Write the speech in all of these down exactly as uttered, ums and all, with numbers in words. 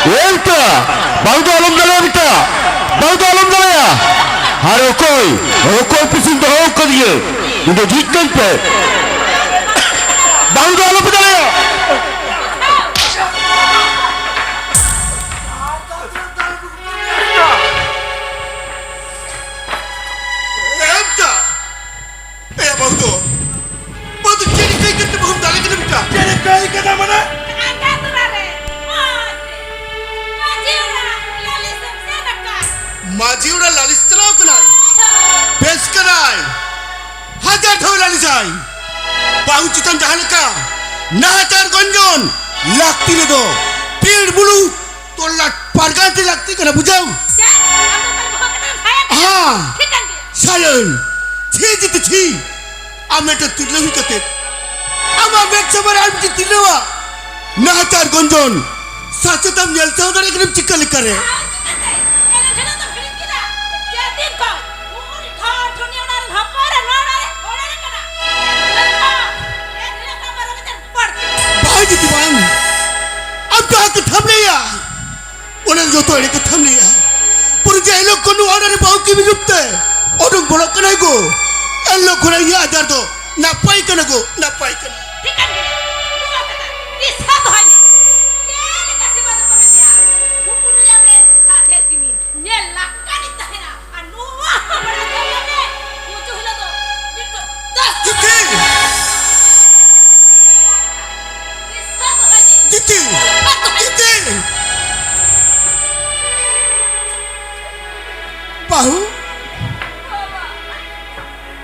ᱮ ᱵᱮᱴᱟ, ᱵᱟᱹᱦᱩ ᱫᱚ ᱟᱞᱚᱢ ᱫᱟᱞᱮᱭᱟ ᱵᱮᱴᱟ, ᱵᱟᱹᱦᱩ ᱫᱚ ᱟᱞᱚᱢ ᱫᱟᱞᱮᱭᱟ᱾ ᱟᱨ ᱚᱠᱚᱭ, ᱚᱠᱚᱭ ᱯᱤᱥᱤᱧ ᱫᱚᱦᱚ ᱟᱠᱟᱫᱤᱧᱟᱹ, ᱤᱧ ᱫᱚ ᱡᱷᱤᱡ ᱠᱟᱹᱧ ᱯᱮ᱾ ᱵᱟᱹᱦᱩ ᱫᱚ ᱟᱞᱚᱯᱮ ᱫᱟᱞᱮᱭᱟ᱾ ᱮ ᱵᱮᱴᱟ, ᱮ ᱵᱟᱹᱦᱩ ᱫᱚ, ᱵᱟᱹᱦᱩ ᱫᱚ ᱪᱮᱫ ᱤᱠᱟᱹᱭ ᱠᱟᱛᱮ ᱵᱟᱹᱦᱩᱢ ᱫᱟᱞᱮ ᱠᱟᱱᱟ ᱵᱮᱴᱟ? ᱪᱮᱫ ᱤᱠᱟᱹᱭ ᱠᱟᱱᱟ ᱢᱟᱱᱮ? ᱟᱠᱟ ᱛᱚᱨᱟ ᱨᱮ, ᱢᱚᱡᱽ ᱜᱮ᱾ ᱢᱟᱹᱡᱷᱤ ᱚᱲᱟᱜ ᱞᱟᱹᱞᱤᱥ ᱮᱢ ᱥᱮᱱ ᱟᱠᱟᱱ? ᱢᱟᱹᱡᱷᱤ ᱚᱲᱟᱜ ᱞᱟᱹᱞᱤᱥ ᱪᱟᱞᱟᱣ ᱠᱟᱱᱟᱭ? ᱦᱳᱭ᱾ ᱵᱮᱥ ᱠᱟᱱᱟᱭ, ᱦᱟᱡᱟᱨ ᱫᱷᱟᱣ ᱞᱟᱹᱞᱤᱥᱟᱭ᱾ ᱵᱟᱹᱦᱩ ᱪᱮᱛᱟᱱ ᱡᱟᱦᱟᱸ ᱞᱮᱠᱟ ᱱᱟᱦᱟᱪᱟᱨ ᱜᱚᱧᱡᱚᱱ ᱞᱟᱹᱠᱛᱤ ᱨᱮᱫᱚ ᱯᱤᱲ ᱵᱩᱲᱩ ᱛᱚᱞᱞᱟᱴ ᱯᱟᱨᱜᱟᱱᱛᱤ ᱞᱟᱹᱠᱛᱤ ᱠᱟᱱᱟ, ᱵᱩᱡᱷᱟᱹᱣ? ᱪᱮᱫ? ᱟᱢ ᱫᱚ ᱛᱟᱦᱞᱮ ᱵᱚᱦᱚᱜ ᱠᱟᱛᱮᱢ ᱥᱟᱭᱟ ᱠᱟᱱᱟ? ᱦᱮᱸ᱾ ᱴᱷᱤᱠᱟᱹᱱ ᱜᱮᱭᱟ᱾ ᱥᱟᱭᱟᱹᱧ᱾ ᱪᱷᱤ ᱡᱤᱛᱩ ᱪᱷᱤ᱾ ᱟᱢ ᱢᱤᱫᱴᱮᱱ ᱛᱤᱨᱞᱟᱹ ᱦᱩᱭ ᱠᱟᱛᱮ ᱟᱢᱟᱜ ᱢᱮᱫ ᱥᱟᱢᱟᱝ ᱨᱮ ᱟᱨ ᱢᱤᱫᱴᱮᱱ ᱛᱤᱨᱞᱟᱹᱣᱟᱜ ᱱᱟᱦᱟᱪᱟᱨ ᱜᱚᱧᱡᱚᱱ ᱥᱟᱪᱮᱛ ᱮᱢ ᱧᱮᱞ ᱥᱟᱦᱟᱣ ᱫᱟᱲᱮᱭᱟᱜ ᱠᱟᱱᱟᱢ ᱪᱤᱠᱟᱹ ᱞᱮᱠᱟᱨᱮ? ᱟᱨ ᱪᱤᱠᱟᱹᱛᱮ? ᱮᱱ ᱦᱤᱞᱳᱜ ᱫᱚ ᱦᱤᱲᱤᱧ ᱠᱮᱫᱟ᱾ ᱡᱮ ᱫᱤᱱ ᱠᱷᱚᱱ ᱩᱱᱤ ᱴᱷᱚᱱ ᱴᱷᱚᱱᱤ ᱚᱲᱟᱜ ᱨᱮᱱ ᱦᱚᱯᱚᱱ ᱮ ᱱᱚᱣᱟ ᱚᱲᱟᱜ ᱨᱮ ᱦᱚᱲ ᱮ ᱠᱟᱱᱟ᱾ ᱮᱱ ᱦᱤᱞᱳᱜ ᱠᱷᱚᱱ, ᱮᱱ ᱦᱤᱞᱳᱜ ᱠᱷᱚᱱ ᱵᱟᱨᱚ ᱵᱟᱡᱮ ᱯᱚᱨ ᱵᱟᱭ ᱡᱩᱫᱤ ᱵᱟᱝ, ᱟᱢ ᱡᱟᱦᱟᱸ ᱠᱟᱛᱷᱟᱢ ᱞᱟᱹᱭᱟ, ᱚᱱᱟ ᱫᱚ ᱡᱚᱛᱚ ᱮᱲᱮ ᱠᱟᱛᱷᱟᱢ ᱞᱟᱹᱭᱟ᱾ ᱯᱩᱨᱟᱹ ᱡᱮ ᱦᱤᱞᱳᱜ ᱠᱷᱚᱱ ᱱᱚᱣᱟ ᱚᱲᱟᱜ ᱨᱮ ᱵᱟᱹᱦᱩ ᱠᱤᱢᱤ ᱨᱩᱯ ᱛᱮ ᱚᱰᱚᱠ ᱵᱚᱞᱚᱜ ᱠᱟᱱᱟᱭ ᱜᱳ, ᱮᱱ ᱦᱤᱞᱳᱜ ᱠᱷᱚᱱᱟᱜ ᱤᱧᱟᱹᱜ ᱟᱡᱟᱨ ᱫᱚ ᱱᱟᱯᱟᱭ ᱠᱟᱱᱟ ᱜᱳ, ᱱᱟᱯᱟᱭ ᱠᱟᱱᱟ᱾ ᱴᱷᱤᱠᱟᱹᱱ ᱜᱮᱭᱟ, ᱱᱚᱣᱟ ᱠᱟᱛᱷᱟ ᱫᱤᱥᱟᱹ ᱫᱚᱦᱚᱭ ᱢᱮ᱾ ᱪᱮᱫ ᱞᱮᱠᱟ ᱥᱮᱵᱟ ᱡᱚᱛᱚᱱ ᱮᱢ ᱧᱟᱢ, ᱩᱱᱠᱩ ᱱᱩᱭ ᱟᱢᱨᱮᱱ ᱥᱟᱛᱷᱮᱨ ᱠᱤᱢᱤᱱ ᱧᱮᱞ ᱞᱟᱜ ᱠᱟᱹᱱᱤᱧ ᱛᱟᱦᱮᱱᱟ᱾ ᱟᱨ ᱱᱚᱣᱟ ᱦᱚᱸ ᱵᱟᱲᱟᱭ ᱫᱚᱦᱚᱭ ᱢᱮ, ᱢᱩᱪᱟᱹᱫ ᱦᱤᱞᱳᱜ ᱫᱚ ᱢᱤᱫᱴᱟᱝ ᱫᱟᱜ ᱡᱤᱛᱤ! ᱫᱤᱥᱟᱹ ᱫᱚᱦᱚᱭ ᱢᱮ᱾ ᱡᱤᱛᱤ! ᱫᱤᱥᱟᱹ ᱫᱚᱦᱚᱭ ᱢᱮ᱾ ᱡᱤᱛᱤ! ᱵᱟᱹᱦᱩ!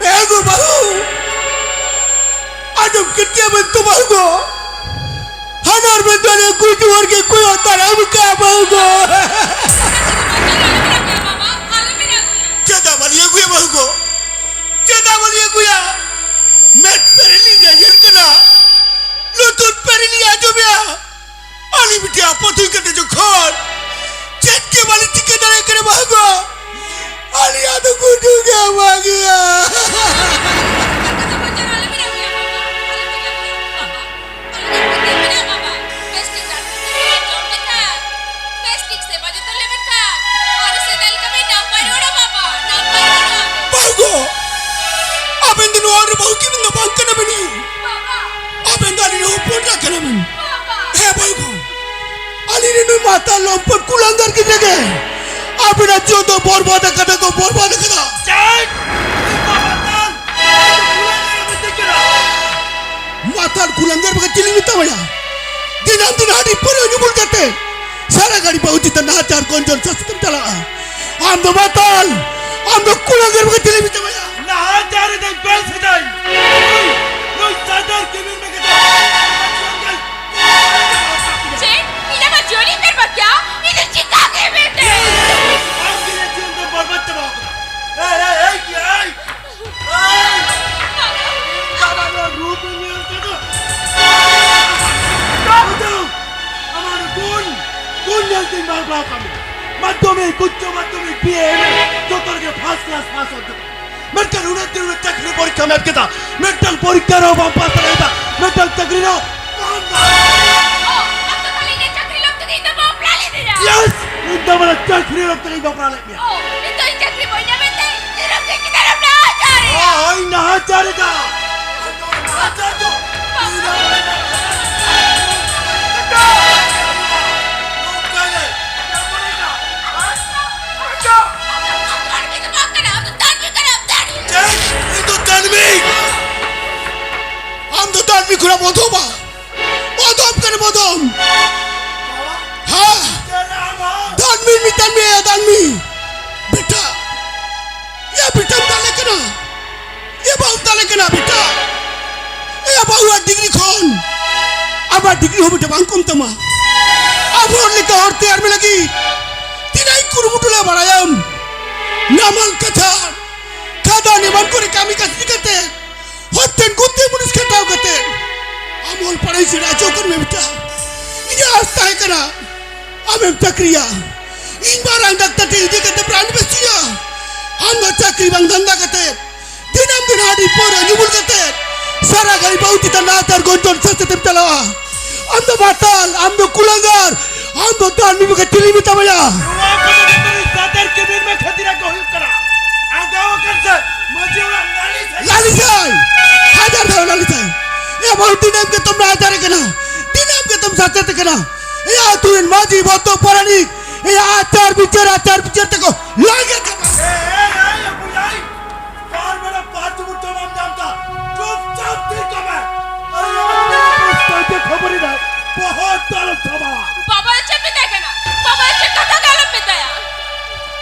ᱮ ᱜᱳ ᱵᱟᱹᱦᱩ! ᱟᱸᱡᱚᱢ ᱠᱮᱫ ᱜᱮᱭᱟ ᱵᱮᱱ ᱛᱚ ᱵᱟᱹᱦᱩ ᱜᱳ? ᱦᱟᱱᱟᱨ ᱢᱮᱱ ᱫᱚ ᱟᱞᱮ ᱜᱩᱡᱩᱜ ᱦᱚᱲ ᱜᱮ ᱠᱚᱭᱚᱜ ᱛᱟᱲᱟᱢ ᱠᱟᱜᱼᱟ ᱵᱟᱹᱦᱩ ᱜᱳ᱾ ᱪᱮᱫᱟᱜ ᱵᱟᱹᱞᱤᱧ ᱟᱹᱜᱩᱭᱟ ᱵᱟᱹᱦᱩ ᱜᱳ? ᱪᱮᱫᱟᱜ ᱵᱟᱹᱞᱤᱧ ᱟᱹᱜᱩᱭᱟ? ᱢᱮᱫ ᱯᱮᱨᱮ ᱞᱤᱧ ᱧᱮᱧᱮᱞ ᱠᱟᱱᱟ, ᱞᱩᱛᱩᱨ ᱯᱮᱨᱮ ᱞᱤᱧ ᱟᱸᱡᱚᱢᱮᱜᱼᱟ᱾ ᱟᱹᱞᱤᱧ ᱢᱤᱫᱴᱮᱱ ᱟᱯᱚᱛ ᱦᱩᱭ ᱠᱟᱛᱮ ᱡᱚᱠᱷᱚᱱ ᱪᱮᱫ ᱜᱮ ᱵᱟᱹᱞᱤᱧ ᱪᱤᱠᱟᱹ ᱫᱟᱲᱮᱭᱟᱜ ᱠᱟᱱᱟ ᱵᱟᱹᱦᱩ ᱜᱳ, ᱟᱹᱞᱤᱧᱟᱜ ᱫᱚ ᱜᱩᱡᱩᱜ ᱜᱮ ᱵᱷᱟᱜᱮᱭᱟ᱾ ᱟᱞᱚᱢ ᱵᱚᱛᱚᱨᱚᱜᱼᱟ, ᱟᱞᱚᱢ ᱵᱚᱛᱚᱨᱚᱜᱼᱟ, ᱵᱟᱵᱟ᱾ ᱟᱞᱚᱢ ᱵᱚᱛᱚᱨᱚᱜᱼᱟ, ᱵᱟᱵᱟ᱾ ᱵᱮᱥ ᱴᱷᱤᱠ ᱰᱟᱠᱛᱟᱨ ᱴᱷᱮᱱ ᱪᱟᱞᱟᱜ ᱢᱮ ᱠᱷᱟᱱ᱾ ᱢᱟᱛᱟᱞ ᱞᱚᱢᱯᱚᱴ ᱠᱩᱞᱟᱝᱜᱟᱨ ᱜᱤᱫᱽᱨᱟᱹ ᱜᱮ ᱟᱵᱤᱱᱟᱜ ᱡᱤᱭᱚᱱ ᱫᱚ ᱵᱚᱨᱵᱟᱫ ᱟᱠᱟᱫᱟ ᱠᱚ, ᱵᱚᱨᱵᱟᱫ ᱟᱠᱟᱫᱟ᱾ ᱪᱮᱫ? ᱢᱟᱛᱟᱞ ᱠᱩᱞᱟᱝᱜᱟᱨ ᱮ ᱢᱮᱛᱟᱹᱧ ᱠᱟᱱᱟ? ᱢᱟᱛᱟᱞ ᱠᱩᱞᱟᱝᱜᱟᱨ ᱵᱟᱠᱷᱟᱡ ᱪᱤᱞᱤᱧ ᱢᱮᱛᱟᱢᱟᱭᱟ? ᱫᱤᱱᱟᱹᱢ ᱫᱤᱱ ᱦᱟᱺᱰᱤ ᱯᱟᱹᱣᱨᱟᱹ ᱧᱩ ᱵᱩᱞ ᱠᱟᱛᱮ ᱥᱟᱨᱟ ᱜᱷᱟᱹᱲᱤ ᱵᱟᱹᱦᱩ ᱪᱮᱛᱟᱱ ᱱᱟᱦᱟᱪᱟᱨ ᱜᱚᱧᱡᱚᱱ ᱥᱟᱥᱛᱮᱢ ᱪᱟᱞᱟᱜᱼᱟ᱾ ᱟᱢ ᱫᱚ ᱢᱟᱛᱟᱞ, ᱟᱢ ᱫᱚ ᱠᱩᱞᱟᱝᱜᱟᱨ ᱵᱟᱠᱷᱟᱡ ᱪᱤᱞᱤᱧ ᱢᱮᱛᱟᱢᱟᱭᱟ? ᱱᱟᱦᱟᱪᱟᱨ ᱮᱫᱟᱭ, ᱵᱮᱥ ᱮᱫᱟᱭ᱾ ᱱᱩᱭ, ᱱᱩᱭ ᱥᱟᱫᱟᱨ ᱠᱤᱢᱤᱱ ᱢᱮᱱᱛᱮ ᱪᱮᱫ? ᱤᱧ ᱟᱢᱟᱜ ᱡᱤᱭᱚᱱᱤᱧ ᱵᱮᱨᱵᱟᱫ ᱠᱮᱭᱟ? ᱤᱧ ᱫᱚ ᱪᱤᱠᱟ ᱜᱮ ᱢᱮᱱᱛᱮ? ᱟᱢ ᱜᱮ ᱤᱧᱟᱹᱜ ᱡᱤᱭᱚᱱ ᱫᱚᱢ ᱵᱚᱨᱵᱟᱫ ᱪᱟᱵᱟ ᱟᱠᱟᱫᱟ᱾ ᱮᱭ, ᱮᱭ, ᱮᱭ, ᱮᱭ, ᱮᱭ! ᱵᱟᱵᱟ, ᱱᱚᱣᱟ ᱨᱩᱯ ᱧᱮᱞ ᱛᱮᱫᱚ ᱟᱢᱟᱜ ᱜᱩᱱ, ᱜᱩᱱ ᱧᱮᱞ ᱛᱤᱧ ᱵᱟᱲᱵᱲᱟᱣ ᱠᱟᱜ ᱢᱮ᱾ ᱢᱟᱫᱽᱫᱷᱚᱢᱤᱠ, ᱩᱪᱪᱚ ᱢᱟᱫᱽᱫᱷᱚᱢᱤᱠ, ᱵᱤ ᱮ, ᱮᱢ ᱮ, ᱡᱚᱛᱚ ᱨᱮᱜᱮ first class pass ᱚᱨᱡᱚ ᱠᱟᱜ ᱢᱮ᱾ ᱢᱮᱱᱠᱷᱟᱱ ᱩᱱᱟᱹᱜ ᱫᱤᱱ ᱩᱱᱟᱹᱜ ᱪᱟᱹᱠᱨᱤ ᱯᱚᱨᱤᱠᱠᱷᱟᱢ ᱮᱢ ᱠᱮᱫᱟ, ᱢᱤᱫᱴᱟᱝ ᱯᱚᱨᱤᱠᱠᱷᱟ ᱨᱮᱦᱚᱸ ᱵᱟᱢ ᱯᱟᱥ ᱫᱟᱲᱮᱭᱟᱫᱟ, ᱢᱤᱫᱴᱟᱝ ᱪᱟᱹᱠᱨᱤ ᱨᱮᱦᱚᱸ ᱵᱟᱢ ᱧᱟᱢ ᱫᱟᱲᱮᱭᱟᱫᱟ᱾ ᱚ, ᱟᱢ ᱫᱚ ᱛᱟᱦᱞᱮ ᱤᱧᱟᱹᱜ ᱪᱟᱹᱠᱨᱤ ᱞᱟᱹᱜᱤᱫ ᱛᱮᱜᱮ ᱤᱧ ᱫᱚ ᱵᱟᱯᱞᱟ ᱞᱤᱫᱤᱧᱟ? Yes, ᱤᱧ ᱫᱚ ᱢᱟᱱᱮ ᱪᱟᱹᱠᱨᱤ ᱞᱟᱹᱜᱤᱫ ᱛᱮᱜᱮᱧ ᱵᱟᱯᱞᱟ ᱞᱮᱫ ᱢᱮᱭᱟ᱾ ᱚ, ᱱᱤᱛᱚᱜ ᱤᱧ ᱪᱟᱹᱠᱨᱤ ᱵᱟᱹᱧ ᱧᱟᱢᱮᱫ ᱛᱮ ᱫᱤᱱᱟᱹᱢ ᱜᱮ ᱪᱮᱫᱟᱜ ᱮᱢ ᱱᱟᱦᱟᱪᱟᱨᱮᱫᱟ? ᱚ, ᱦᱳᱭ, ᱱᱟᱦᱟᱪᱟᱨᱮᱫᱟ᱾ ᱱᱟᱦᱟᱪᱟᱨ ᱫᱚ ᱟᱢ ᱫᱚ ᱦᱚᱲ ᱜᱮ ᱫᱚ ᱵᱟᱢ ᱠᱟᱱᱟ, ᱟᱢ ᱫᱚ ᱫᱟᱹᱱᱢᱤ ᱠᱟᱱᱟᱢ, ᱫᱟᱹᱱᱢᱤ᱾ ᱪᱮᱫ? ᱤᱧ ᱫᱚ ᱫᱟᱹᱱᱢᱤ? ᱟᱢ ᱫᱚ ᱫᱟᱹᱱᱢᱤ ᱠᱷᱚᱱᱟᱜ ᱮᱢ ᱚᱫᱷᱚᱢᱟ᱾ ᱚᱫᱚᱢ ᱠᱟᱱᱟ ᱚᱫᱚᱢ᱾ ᱦᱮᱸ? ᱫᱟᱱᱢᱤ ᱢᱮᱛᱟᱢ ᱢᱮᱭᱟ, ᱫᱟᱱᱢᱤ᱾ ᱵᱮᱴᱟ, ᱭᱟ ᱵᱮᱴᱟᱢ ᱫᱟᱞᱮ ᱠᱟᱱᱟ᱾ ᱭᱟ ᱵᱟᱹᱦᱩᱢ ᱫᱟᱞᱮ ᱠᱟᱱᱟ, ᱵᱮᱴᱟ᱾ ᱭᱟ ᱵᱟᱹᱦᱩᱣᱟᱜ ᱰᱤᱜᱽᱨᱤ ᱠᱷᱚᱱ ᱟᱢᱟᱜ ᱰᱤᱜᱽᱨᱤ ᱦᱚᱸ ᱵᱮᱴᱟ ᱵᱟᱝ ᱠᱚᱢ ᱛᱟᱢᱟ᱾ ᱟᱵᱚ ᱦᱚᱲ ᱞᱮᱠᱟ ᱦᱚᱲ ᱛᱮᱭᱟᱨ ᱢᱮ ᱞᱟᱹᱜᱤᱫ ᱛᱤᱱᱟᱹᱜ ᱤᱧ ᱠᱩᱨᱩᱢᱩᱴᱩ ᱞᱮᱫᱟ ᱵᱟᱲᱟᱭᱟᱢ? ᱱᱟᱢᱟᱞ ᱠᱟᱪᱷᱟᱲ, ᱠᱷᱟᱫᱟᱱ ᱮᱢᱟᱱ ᱠᱚᱨᱮ ᱠᱟᱹᱢᱤ ᱠᱟᱹᱥᱱᱤ ᱠᱟᱛᱮ ᱦᱚᱲ ᱴᱷᱮᱱ ᱜᱩᱛᱤ ᱢᱩᱱᱤᱥ ᱠᱷᱟᱴᱟᱣ ᱠᱟᱛᱮ ᱟᱢ ᱚᱞ ᱯᱟᱲᱦᱟᱣ ᱥᱮᱬᱟ ᱦᱚᱪᱚ ᱠᱟᱱ ᱢᱮ ᱵᱮᱴᱟ᱾ ᱤᱧᱟᱹᱜ ᱟᱥ ᱛᱟᱦᱮᱸ ᱠᱟᱱᱟ ᱟᱢᱮᱢ ᱪᱟᱹᱠᱨᱤᱭᱟ, ᱤᱧ ᱢᱟᱨᱟᱝ ᱰᱟᱠᱛᱟᱨ ᱴᱷᱮᱱ ᱤᱫᱤ ᱠᱟᱛᱮ ᱯᱨᱟᱱ ᱵᱮᱥᱤᱭᱟ᱾ ᱟᱢ ᱫᱚ ᱪᱟᱹᱠᱨᱤ ᱵᱟᱝ ᱫᱷᱟᱱᱫᱟ ᱠᱟᱛᱮ ᱫᱤᱱᱟᱹᱢ ᱫᱤᱱ ᱦᱟᱺᱰᱤ ᱯᱟᱹᱣᱨᱟᱹ ᱧᱩ ᱵᱩᱞ ᱠᱟᱛᱮ ᱥᱟᱨᱟ ᱜᱷᱟᱹᱲᱤ ᱵᱟᱹᱦᱩ ᱪᱮᱛᱟᱱ ᱱᱟᱦᱟᱪᱟᱨ ᱜᱚᱧᱡᱚᱱ ᱥᱟᱥᱮᱛᱮᱢ ᱪᱟᱞᱟᱣᱟ᱾ ᱟᱢ ᱫᱚ ᱢᱟᱛᱟᱞ, ᱟᱢ ᱫᱚ ᱠᱩᱞᱟᱝᱜᱟᱨ, ᱟᱢ ᱫᱚ ᱫᱟᱹᱱᱢᱤ ᱵᱟᱠᱷᱟᱡ ᱪᱤᱞᱤ ᱢᱮᱛᱟᱢᱟᱭᱟ? ᱱᱚᱣᱟ ᱠᱚᱫᱚ ᱡᱚᱛᱚ ᱱᱩᱭ ᱥᱟᱫᱟᱨ ᱠᱤᱢᱤᱱ ᱢᱮ ᱠᱷᱟᱹᱛᱤᱨ ᱟᱜ ᱜᱮ ᱦᱩᱭᱩᱜ ᱠᱟᱱᱟ᱾ ᱟᱸᱜᱟᱣ ᱟᱠᱟᱱ ᱥᱮ ᱢᱟᱹᱡᱷᱤ ᱚᱲᱟᱜ ᱞᱟᱹᱞᱤᱥ ᱦᱮᱡ ᱞᱟᱹᱞᱤᱥᱟᱭ! ᱦᱟᱡᱟᱨ ᱫᱷᱟᱣ ᱞᱟᱹᱞᱤᱥᱟᱭ! ᱮ ᱵᱟᱹᱦᱩ, ᱫᱤᱱᱟᱹᱢ ᱜᱮᱛᱚᱢ ᱱᱟᱦᱟᱪᱟᱨᱮ ᱠᱟᱱᱟ, ᱫᱤᱱᱟᱹᱢ ᱜᱮᱛᱚᱢ ᱥᱟᱥᱮᱛᱮ ᱠᱟᱱᱟ᱾ ᱮᱭᱟ ᱟᱹᱛᱩ ᱨᱮᱱ ᱢᱟᱹᱡᱷᱤ ᱵᱚᱛᱚ ᱯᱟᱨᱟᱱᱤᱠ, ᱮᱭᱟ ᱟᱪᱟᱨ ᱵᱤᱪᱟᱹᱨ, ᱟᱪᱟᱨ ᱵᱤᱪᱟᱹᱨ ᱛᱮᱠᱚ ᱞᱟᱸᱜᱟ ᱪᱟᱵᱟ᱾ ᱮ, ᱮ, ᱮ, ᱮ, ᱵᱩᱡᱷᱟᱹᱣ᱾ ᱵᱟᱨ ᱵᱮᱲᱟ ᱵᱟᱨ ᱪᱩᱢᱩᱴ ᱡᱚᱢ ᱵᱟᱢ ᱧᱟᱢ ᱫᱟ᱾ ᱪᱩᱯᱪᱟᱯ ᱛᱷᱤᱨ ᱠᱚᱜ ᱢᱮ᱾ ᱟᱨ ᱟᱢ ᱫᱚ ᱯᱩᱥ ᱠᱚᱭᱛᱮ ᱠᱷᱚᱵᱚᱨᱤ ᱫᱟᱭ᱾ ᱵᱚᱦᱚᱜ ᱫᱚ ᱟᱞᱚᱢ ᱛᱷᱟᱢᱟᱣᱟ᱾ ᱵᱟᱵᱟ ᱫᱚ ᱪᱮᱫ ᱢᱮᱛᱟᱭ ᱠᱟᱱᱟ? ᱵᱟᱵᱟ ᱫᱚ ᱪᱮᱫ ᱠᱟᱛᱷᱟ ᱜᱮ ᱟᱞᱚᱢ ᱢᱮᱛᱟᱭᱟ᱾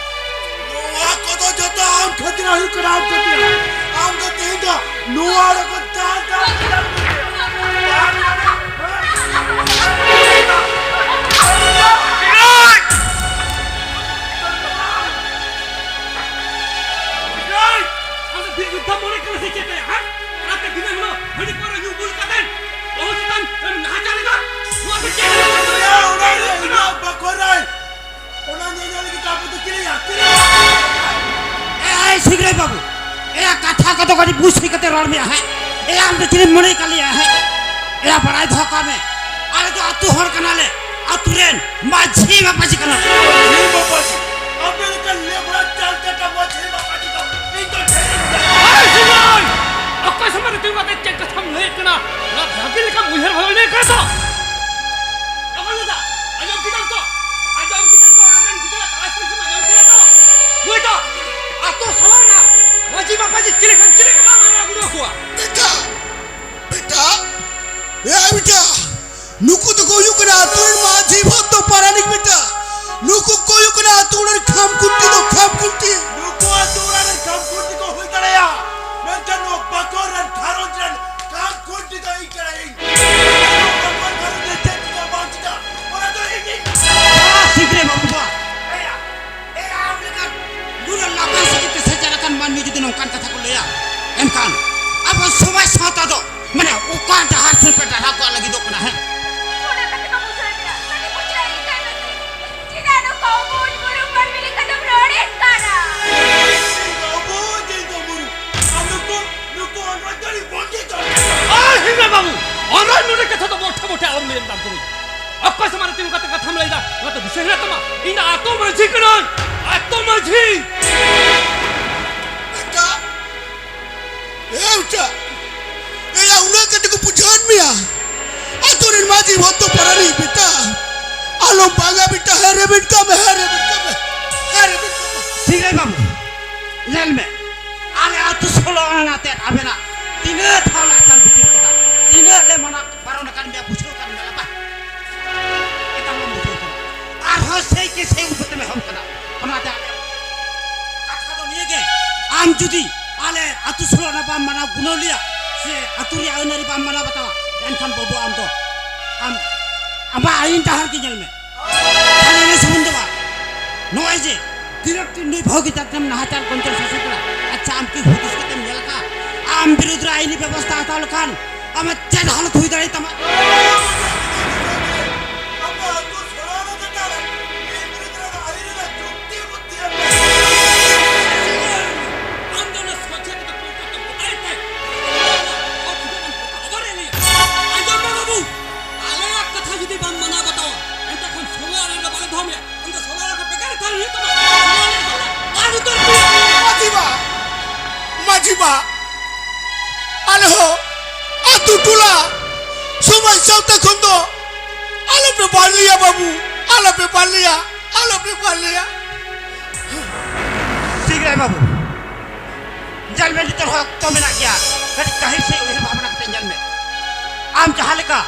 ᱱᱚᱣᱟ ᱠᱚᱫᱚ ᱡᱚᱛᱚ ᱟᱢ ᱠᱷᱟᱹᱛᱤᱨ ᱦᱩᱭᱩᱜ ᱠᱟᱱᱟ, ᱟᱢ ᱠᱷᱟᱹᱛᱤᱨ᱾ ᱟᱢ ᱫᱚ ᱛᱮᱦᱮᱧ ᱫᱚ ᱱᱚᱣᱟ ᱨᱮᱠᱚ ᱫᱟᱞ ᱫᱟᱞ ᱠᱮᱫᱟ᱾ ᱟᱢ ᱫᱚ ᱵᱤᱨ ᱡᱳᱫᱽᱫᱷᱟ ᱢᱚᱱᱮ ᱠᱟᱱᱟ ᱥᱮ ᱪᱮᱫ ᱭᱟ, ᱦᱮᱸ? ᱨᱟᱛᱮ ᱫᱤᱱᱟᱹᱢ ᱦᱤᱞᱳᱜ ᱦᱟᱺᱰᱤ ᱯᱟᱹᱣᱨᱟᱹ ᱧᱩ ᱵᱩᱞ ᱠᱟᱛᱮ ᱵᱟᱹᱦᱩ ᱪᱮᱛᱟᱱ ᱮᱢ ᱱᱟᱦᱟᱪᱟᱨ ᱮᱫᱟ᱾ ᱱᱚᱣᱟ ᱫᱚ ᱪᱮᱫ ᱞᱮᱠᱟ ᱠᱟᱱᱟ? ᱚᱱᱟ ᱧᱮᱧᱮᱞ ᱞᱟᱹᱜᱤᱫ ᱟᱵᱚ ᱫᱚ ᱪᱤᱞᱤᱭᱟ? ᱪᱤᱞᱤᱭᱟ? ᱮ, ᱮ, ᱥᱤᱝᱨᱟᱹᱭ ᱵᱟᱹᱵᱩ, ᱮᱭᱟ, ᱠᱟᱛᱷᱟ ᱠᱚᱫᱚ ᱠᱟᱹᱴᱤᱡ ᱵᱩᱡᱽ ᱴᱷᱤᱠ ᱠᱟᱛᱮ ᱨᱚᱲ ᱢᱮᱭᱟ, ᱦᱮᱸ? ᱮᱭᱟ, ᱟᱢ ᱫᱚ ᱪᱤᱞᱤᱢ ᱢᱚᱱᱮ ᱠᱟᱫ ᱞᱮᱭᱟ, ᱦᱮᱸ? ᱮᱭᱟ, ᱵᱟᱲᱟᱭ ᱫᱚᱦᱚ ᱠᱟᱜ ᱢᱮ, ᱟᱞᱮ ᱫᱚ ᱟᱹᱛᱩ ᱦᱚᱲ ᱠᱟᱱᱟᱞᱮ, ᱟᱹᱛᱩ ᱨᱮᱱ ᱢᱟᱹᱡᱷᱤ ᱢᱟᱯᱟᱡᱷᱤ ᱠᱟᱱᱟ᱾ ᱢᱟᱹᱡᱷᱤ ᱢᱟᱯᱟᱡᱷᱤ? ᱟᱯᱮ ᱞᱮᱠᱟᱱ ᱞᱮᱵᱲᱟ ᱪᱟᱞ ᱪᱟᱴᱟ ᱢᱟᱹᱡᱷᱤ ᱢᱟᱯᱟᱡᱷᱤ ᱫᱚ ᱤᱧ ᱫᱚ ᱰᱷᱮᱨᱤᱧ ᱵᱩᱡᱷᱟᱹᱣᱟ᱾ ᱮᱭ ᱥᱤᱝᱨᱟᱹᱭ! ᱚᱠᱚᱭ ᱥᱟᱢᱟᱝ ᱨᱮ ᱛᱤᱸᱜᱩ ᱠᱟᱛᱮ ᱪᱮᱫ ᱠᱟᱛᱷᱟᱢ ᱞᱟᱹᱭᱮᱫ ᱠᱟᱱᱟ? ᱚᱱᱟ ᱵᱷᱟᱹᱜᱤ ᱞᱮᱠᱟᱢ ᱩᱭᱦᱟᱹᱨ ᱵᱷᱟᱵᱽᱱᱟ ᱠᱟᱫᱟ ᱛᱚ? ᱟᱸᱡᱚᱢ ᱠᱮᱫᱟᱢ ᱛᱚ? ᱟᱸᱡᱚᱢ ᱠᱮᱫᱟᱢ ᱛᱚ? ᱟᱢᱨᱮᱱ ᱜᱤᱫᱽᱨᱟᱹ ᱛᱟᱞᱟ ᱥᱮᱫ ᱮᱢ ᱟᱸᱡᱚᱢ ᱠᱮᱫᱟ ᱛᱚ? ᱱᱩᱭ ᱫᱚ ᱟᱛᱳ ᱥᱟᱞᱟ ᱨᱮᱱᱟᱜ ᱢᱟᱹᱡᱷᱤ ᱢᱟᱯᱟᱡᱷᱤ ᱪᱤᱞᱤ ᱠᱷᱟᱱ ᱪᱤᱞᱤ ᱠᱚ ᱵᱟᱢ ᱦᱟᱨᱟ ᱵᱩᱨᱩ ᱟᱠᱚᱣᱟ? ᱵᱮᱴᱟ, ᱵᱮᱴᱟ, ᱮ ᱵᱮᱴᱟ, ᱱᱩᱠᱩ ᱫᱚᱠᱚ ᱦᱩᱭᱩᱜ ᱠᱟᱱᱟ ᱟᱛᱳ ᱨᱮᱱ ᱢᱟᱹᱡᱷᱤ ᱵᱷᱚᱫᱽᱫᱚ ᱯᱟᱨᱟᱱᱤᱠ ᱵᱮᱴᱟ᱾ ᱱᱩᱠᱩ ᱠᱚ ᱦᱩᱭᱩᱜ ᱠᱟᱱᱟ ᱟᱛᱳ ᱚᱲᱟᱜ ᱨᱮᱱ ᱠᱷᱟᱢ ᱠᱷᱩᱱᱴᱤ ᱫᱚ ᱠᱷᱟᱢ ᱠᱷᱩᱱᱴᱤ᱾ ᱱᱩᱠᱩ ᱟᱛᱳ ᱚᱲᱟᱜ ᱨᱮᱱ ᱠᱷᱟᱢ ᱠᱷᱩᱱᱴᱤ ᱠᱚ ᱦᱩᱭ ᱫᱟᱲᱮᱭᱟᱜᱼᱟ, ᱢᱮᱱᱠᱷᱟᱱ ᱱᱚᱣᱟ ᱵᱟᱠᱚ ᱨᱮᱱ ᱜᱷᱟᱨᱚᱸᱡᱽ ᱨᱮᱱ ᱠᱷᱟᱢ ᱠᱷᱩᱱᱴᱤ ᱫᱚ ᱤᱧ ᱠᱟᱱᱟᱭᱤᱧ᱾ ᱱᱚᱣᱟ ᱜᱷᱟᱨᱚᱸᱡᱽ ᱨᱮ ᱪᱮᱫ ᱪᱤᱠᱟ ᱵᱟᱝ ᱪᱤᱠᱟ, ᱚᱱᱟ ᱫᱚ ᱤᱧᱤᱧ ᱵᱟᱲᱟᱭᱟ᱾ ᱥᱤᱝᱨᱟᱹᱭ ᱵᱟᱹᱵᱩ ᱵᱟ᱾ ᱮᱭᱟ, ᱮᱭᱟ, ᱟᱢ ᱞᱮᱠᱟᱱ ᱱᱩᱱᱟᱹᱜ ᱞᱟᱛᱟᱨ ᱥᱮᱫ ᱛᱮ ᱥᱮᱴᱮᱨ ᱟᱠᱟᱱ ᱢᱟᱹᱱᱢᱤ ᱡᱩᱫᱤ ᱱᱚᱝᱠᱟᱱ ᱠᱟᱛᱷᱟ ᱠᱚ ᱞᱟᱹᱭᱟ, ᱮᱱᱠᱷᱟᱱ ᱟᱵᱚ ᱥᱚᱢᱟᱡᱽ ᱥᱟᱶᱛᱟ ᱫᱚ ᱢᱟᱱᱮ ᱚᱠᱟ ᱰᱟᱦᱟᱨ ᱥᱮᱫ ᱯᱮ ᱰᱟᱦᱨᱟᱣ ᱠᱚᱜ ᱞᱟᱹᱜᱤᱫᱚᱜ ᱠᱟᱱᱟ, ᱦᱮᱸ? ᱚᱱᱟ ᱠᱟᱛᱷᱟ ᱠᱚ ᱵᱩᱡᱷᱟᱹᱣ ᱜᱮᱭᱟ, ᱠᱟᱹᱴᱤᱡ ᱵᱩᱡᱷᱟᱹᱣ ᱤᱧ ᱠᱟᱱ ᱢᱮᱥᱮ᱾ ᱪᱮᱫᱟᱜ ᱱᱚᱝᱠᱟ ᱩᱢᱩᱞ ᱵᱩᱨᱩ ᱢᱟᱹᱱᱢᱤ ᱞᱮᱠᱟ ᱫᱚᱢ ᱨᱚᱲᱮᱫ ᱠᱟᱱᱟ? ᱤᱧ ᱫᱚ ᱵᱩᱡᱽ, ᱤᱧ ᱫᱚ ᱵᱩᱨᱩ᱾ ᱟᱢ ᱱᱩᱠᱩ, ᱱᱩᱠᱩ ᱚᱱᱨᱚᱡ ᱫᱚ ᱟᱹᱰᱤ ᱵᱚᱱ ᱜᱮ ᱪᱚᱨᱪᱟ᱾ ᱟᱭ ᱦᱤᱨᱟ ᱵᱟᱹᱵᱩ, ᱚᱱᱨᱚᱡ ᱱᱚᱰᱮ ᱠᱟᱛᱷᱟ ᱫᱚ ᱢᱚᱴᱷᱮ ᱢᱚᱴᱷᱮ ᱟᱞᱚᱢ ᱞᱟᱹᱭ ᱫᱟᱢ ᱛᱟᱹᱵᱩ᱾ ᱚᱠᱚᱭ ᱥᱟᱢᱟᱝ ᱨᱮ ᱛᱤᱸᱜᱩ ᱠᱟᱛᱮ ᱠᱟᱛᱷᱟᱢ ᱞᱟᱹᱭ ᱫᱟ? ᱚᱱᱟ ᱫᱚ ᱫᱤᱥᱟᱹ ᱦᱮᱱᱟᱜ ᱛᱟᱢᱟ? ᱤᱧ ᱫᱚ ᱟᱛᱳ ᱢᱟᱹᱡᱷᱤ ᱠᱟᱹᱱᱟᱹᱧ, ᱟᱛᱳ ᱢᱟᱹᱡᱷᱤ᱾ ᱵᱮᱴᱟ, ᱮ ᱵᱮᱴᱟ, ᱮᱭᱟ, ᱩᱱᱟᱹᱜ ᱠᱟᱹᱴᱤᱡ ᱠᱚ ᱵᱩᱡᱷᱟᱹᱣᱮᱫ ᱢᱮᱭᱟ? ᱟᱛᱳ ᱨᱮᱱ ᱢᱟᱹᱡᱷᱤ ᱵᱷᱚᱫᱽᱫᱚ ᱯᱟᱨᱟᱱᱤᱠ ᱵᱮᱴᱟ, ᱟᱞᱚᱢ ᱵᱟᱝᱟ ᱵᱮᱴᱟ, ᱦᱮ ᱨᱮᱵᱮᱱ ᱠᱟᱢᱮ, ᱦᱮ ᱨᱮᱵᱮᱱ ᱠᱟᱢᱮ, ᱦᱮ ᱨᱮᱵᱮᱱ ᱠᱟᱢᱮ᱾ ᱥᱤᱝᱨᱟᱹᱭ ᱵᱟᱹᱵᱩ, ᱧᱮᱞ ᱢᱮ, ᱟᱞᱮ ᱟᱹᱛᱩ ᱥᱳᱞᱳ ᱟᱱᱟ ᱟᱛᱮᱫ ᱟᱵᱮᱱᱟᱜ ᱛᱤᱱᱟᱹᱜ ᱫᱷᱟᱣ ᱞᱮ ᱟᱪᱟᱨ ᱵᱤᱪᱟᱹᱨ ᱠᱟᱫᱟ, ᱛᱤᱱᱟᱹᱜ ᱞᱮ ᱢᱟᱱᱟ ᱵᱟᱨᱚᱱ ᱟᱠᱟᱫ ᱢᱮᱭᱟ, ᱵᱩᱡᱷᱟᱹᱣ ᱠᱟᱱ ᱢᱮᱭᱟ ᱵᱟᱝ? ᱮᱴᱟᱜ ᱵᱚᱱ ᱵᱩᱡᱷᱟᱹᱣ ᱠᱟᱱᱟ᱾ ᱟᱨᱦᱚᱸ ᱥᱮᱭ ᱠᱮ ᱥᱮᱭ ᱩᱯᱟᱹᱛᱮᱢ ᱮᱦᱚᱵ ᱠᱟᱱᱟ᱾ ᱚᱱᱟᱛᱮ ᱟᱞᱮ ᱠᱟᱛᱷᱟ ᱫᱚ ᱱᱤᱭᱟᱹ ᱜᱮ, ᱟᱢ ᱡᱩᱫᱤ ᱟᱞᱮ ᱟᱹᱛᱩ ᱥᱳᱞᱳ ᱟᱱᱟ ᱵᱟᱢ ᱢᱟᱱᱟᱣ ᱜᱩᱱᱟᱹᱣ ᱞᱮᱭᱟ, ᱥᱮ ᱟᱹᱛᱩ ᱨᱮᱭᱟᱜ ᱟᱹᱱ ᱟᱹᱨᱤ ᱵᱟᱢ ᱢᱟᱱᱟᱣ ᱵᱟᱛᱟᱣᱟ, ᱮᱱᱠᱷᱟᱱ ᱵᱟᱹᱵᱩ ᱟᱢ ᱫᱚ ᱟᱢ ᱟᱢᱟᱜ ᱟᱹᱭᱤᱱ ᱰᱟᱦᱟᱨ ᱜᱮ ᱧᱮᱞ ᱢᱮ᱾ ᱠᱷᱟᱹᱞᱤ ᱤᱱᱟᱹ ᱥᱩᱢᱩᱝ ᱫᱚ ᱵᱟᱝ, ᱱᱚᱜᱼᱚᱭ ᱡᱮ ᱛᱤᱱᱟᱹᱜ ᱴᱤ ᱱᱩᱭ ᱵᱷᱟᱹᱜᱤ ᱡᱟᱛᱨᱟᱢ ᱱᱟᱦᱟᱪᱟᱨ ᱜᱚᱧᱡᱚᱱ ᱥᱟᱥᱮᱛ ᱠᱟᱱᱟ, ᱟᱪᱪᱷᱟ, ᱟᱢ ᱠᱤ ᱦᱩᱫᱤᱥ ᱠᱟᱛᱮᱢ ᱧᱮᱞ ᱟᱠᱟᱫᱼᱟ? ᱟᱢ ᱵᱤᱨᱩᱫᱽ ᱨᱮ ᱟᱹᱭᱤᱱᱤ ᱵᱮᱵᱚᱥᱛᱷᱟ ᱦᱟᱛᱟᱣ ᱞᱮᱠᱷᱟᱱ ᱟᱢᱟᱜ ᱪᱮᱫ ᱦᱟᱞᱚᱛ ᱦᱩᱭ ᱫᱟᱲᱮᱭᱟᱜ ᱛᱟᱢᱟ? ᱟᱢ ᱫᱚ ᱚᱱᱟ ᱥᱚᱡᱷᱮ ᱠᱟᱛᱮ ᱯᱩᱭᱞᱩ ᱛᱮ ᱢᱮᱛᱟᱭ ᱛᱮ, ᱟᱵᱚ ᱡᱩᱫᱤ ᱵᱚᱱ ᱵᱚᱛᱚᱨ ᱮ ᱞᱟᱹᱭᱟ᱾ ᱟᱸᱡᱚᱢ ᱢᱮ ᱵᱟᱹᱵᱩ, ᱟᱞᱮᱭᱟᱜ ᱠᱟᱛᱷᱟ ᱡᱩᱫᱤ ᱵᱟᱢ ᱢᱟᱱᱟᱣ ᱵᱟᱛᱟᱣᱟ, ᱮᱱᱛᱮ ᱠᱷᱟᱱ ᱥᱚᱢᱚᱭ ᱟᱞᱮ ᱫᱚ ᱵᱟᱞᱮ ᱫᱚᱦᱚ ᱢᱮᱭᱟ᱾ ᱟᱢ ᱫᱚ ᱥᱚᱢᱚᱭ ᱟᱞᱮ ᱠᱷᱚᱱ ᱵᱮᱠᱟᱨ ᱛᱟᱦᱮᱱ ᱦᱩᱭᱩᱜ ᱛᱟᱢᱟ᱾ ᱥᱚᱢᱚᱭ ᱟᱞᱮ ᱠᱷᱚᱱ ᱵᱟᱫ ᱩᱛᱟᱹᱨ ᱢᱮ᱾ ᱢᱟᱹᱡᱷᱤ ᱵᱟ, ᱢᱟᱹᱡᱷᱤ ᱵᱟ, ᱟᱞᱮ ᱦᱚᱸ ᱟᱹᱛᱩ ᱴᱚᱞᱟ ᱥᱚᱢᱟᱡᱽ ᱥᱟᱶᱛᱟ ᱠᱷᱚᱱ ᱫᱚ ᱟᱞᱚᱯᱮ ᱵᱟᱫ ᱞᱮᱭᱟ ᱵᱟᱹᱵᱩ, ᱟᱞᱚᱯᱮ ᱵᱟᱫ ᱞᱮᱭᱟ, ᱟᱞᱚᱯᱮ ᱵᱟᱫ ᱞᱮᱭᱟ᱾ ᱥᱤᱝᱨᱟᱹᱭ ᱵᱟᱹᱵᱩ, ᱧᱮᱞ ᱢᱮ, ᱱᱤᱛᱚᱜ ᱦᱚᱸ ᱚᱠᱛᱚ ᱢᱮᱱᱟᱜ ᱜᱮᱭᱟ, ᱠᱟᱹᱴᱤᱡ ᱜᱟᱹᱦᱤᱨ ᱥᱮᱫ ᱩᱭᱦᱟᱹᱨ ᱵᱷᱟᱵᱽᱱᱟ ᱠᱟᱛᱮ ᱧᱮᱞ ᱢᱮ᱾ ᱟᱢ ᱡᱟᱦᱟᱸ ᱞᱮᱠᱟ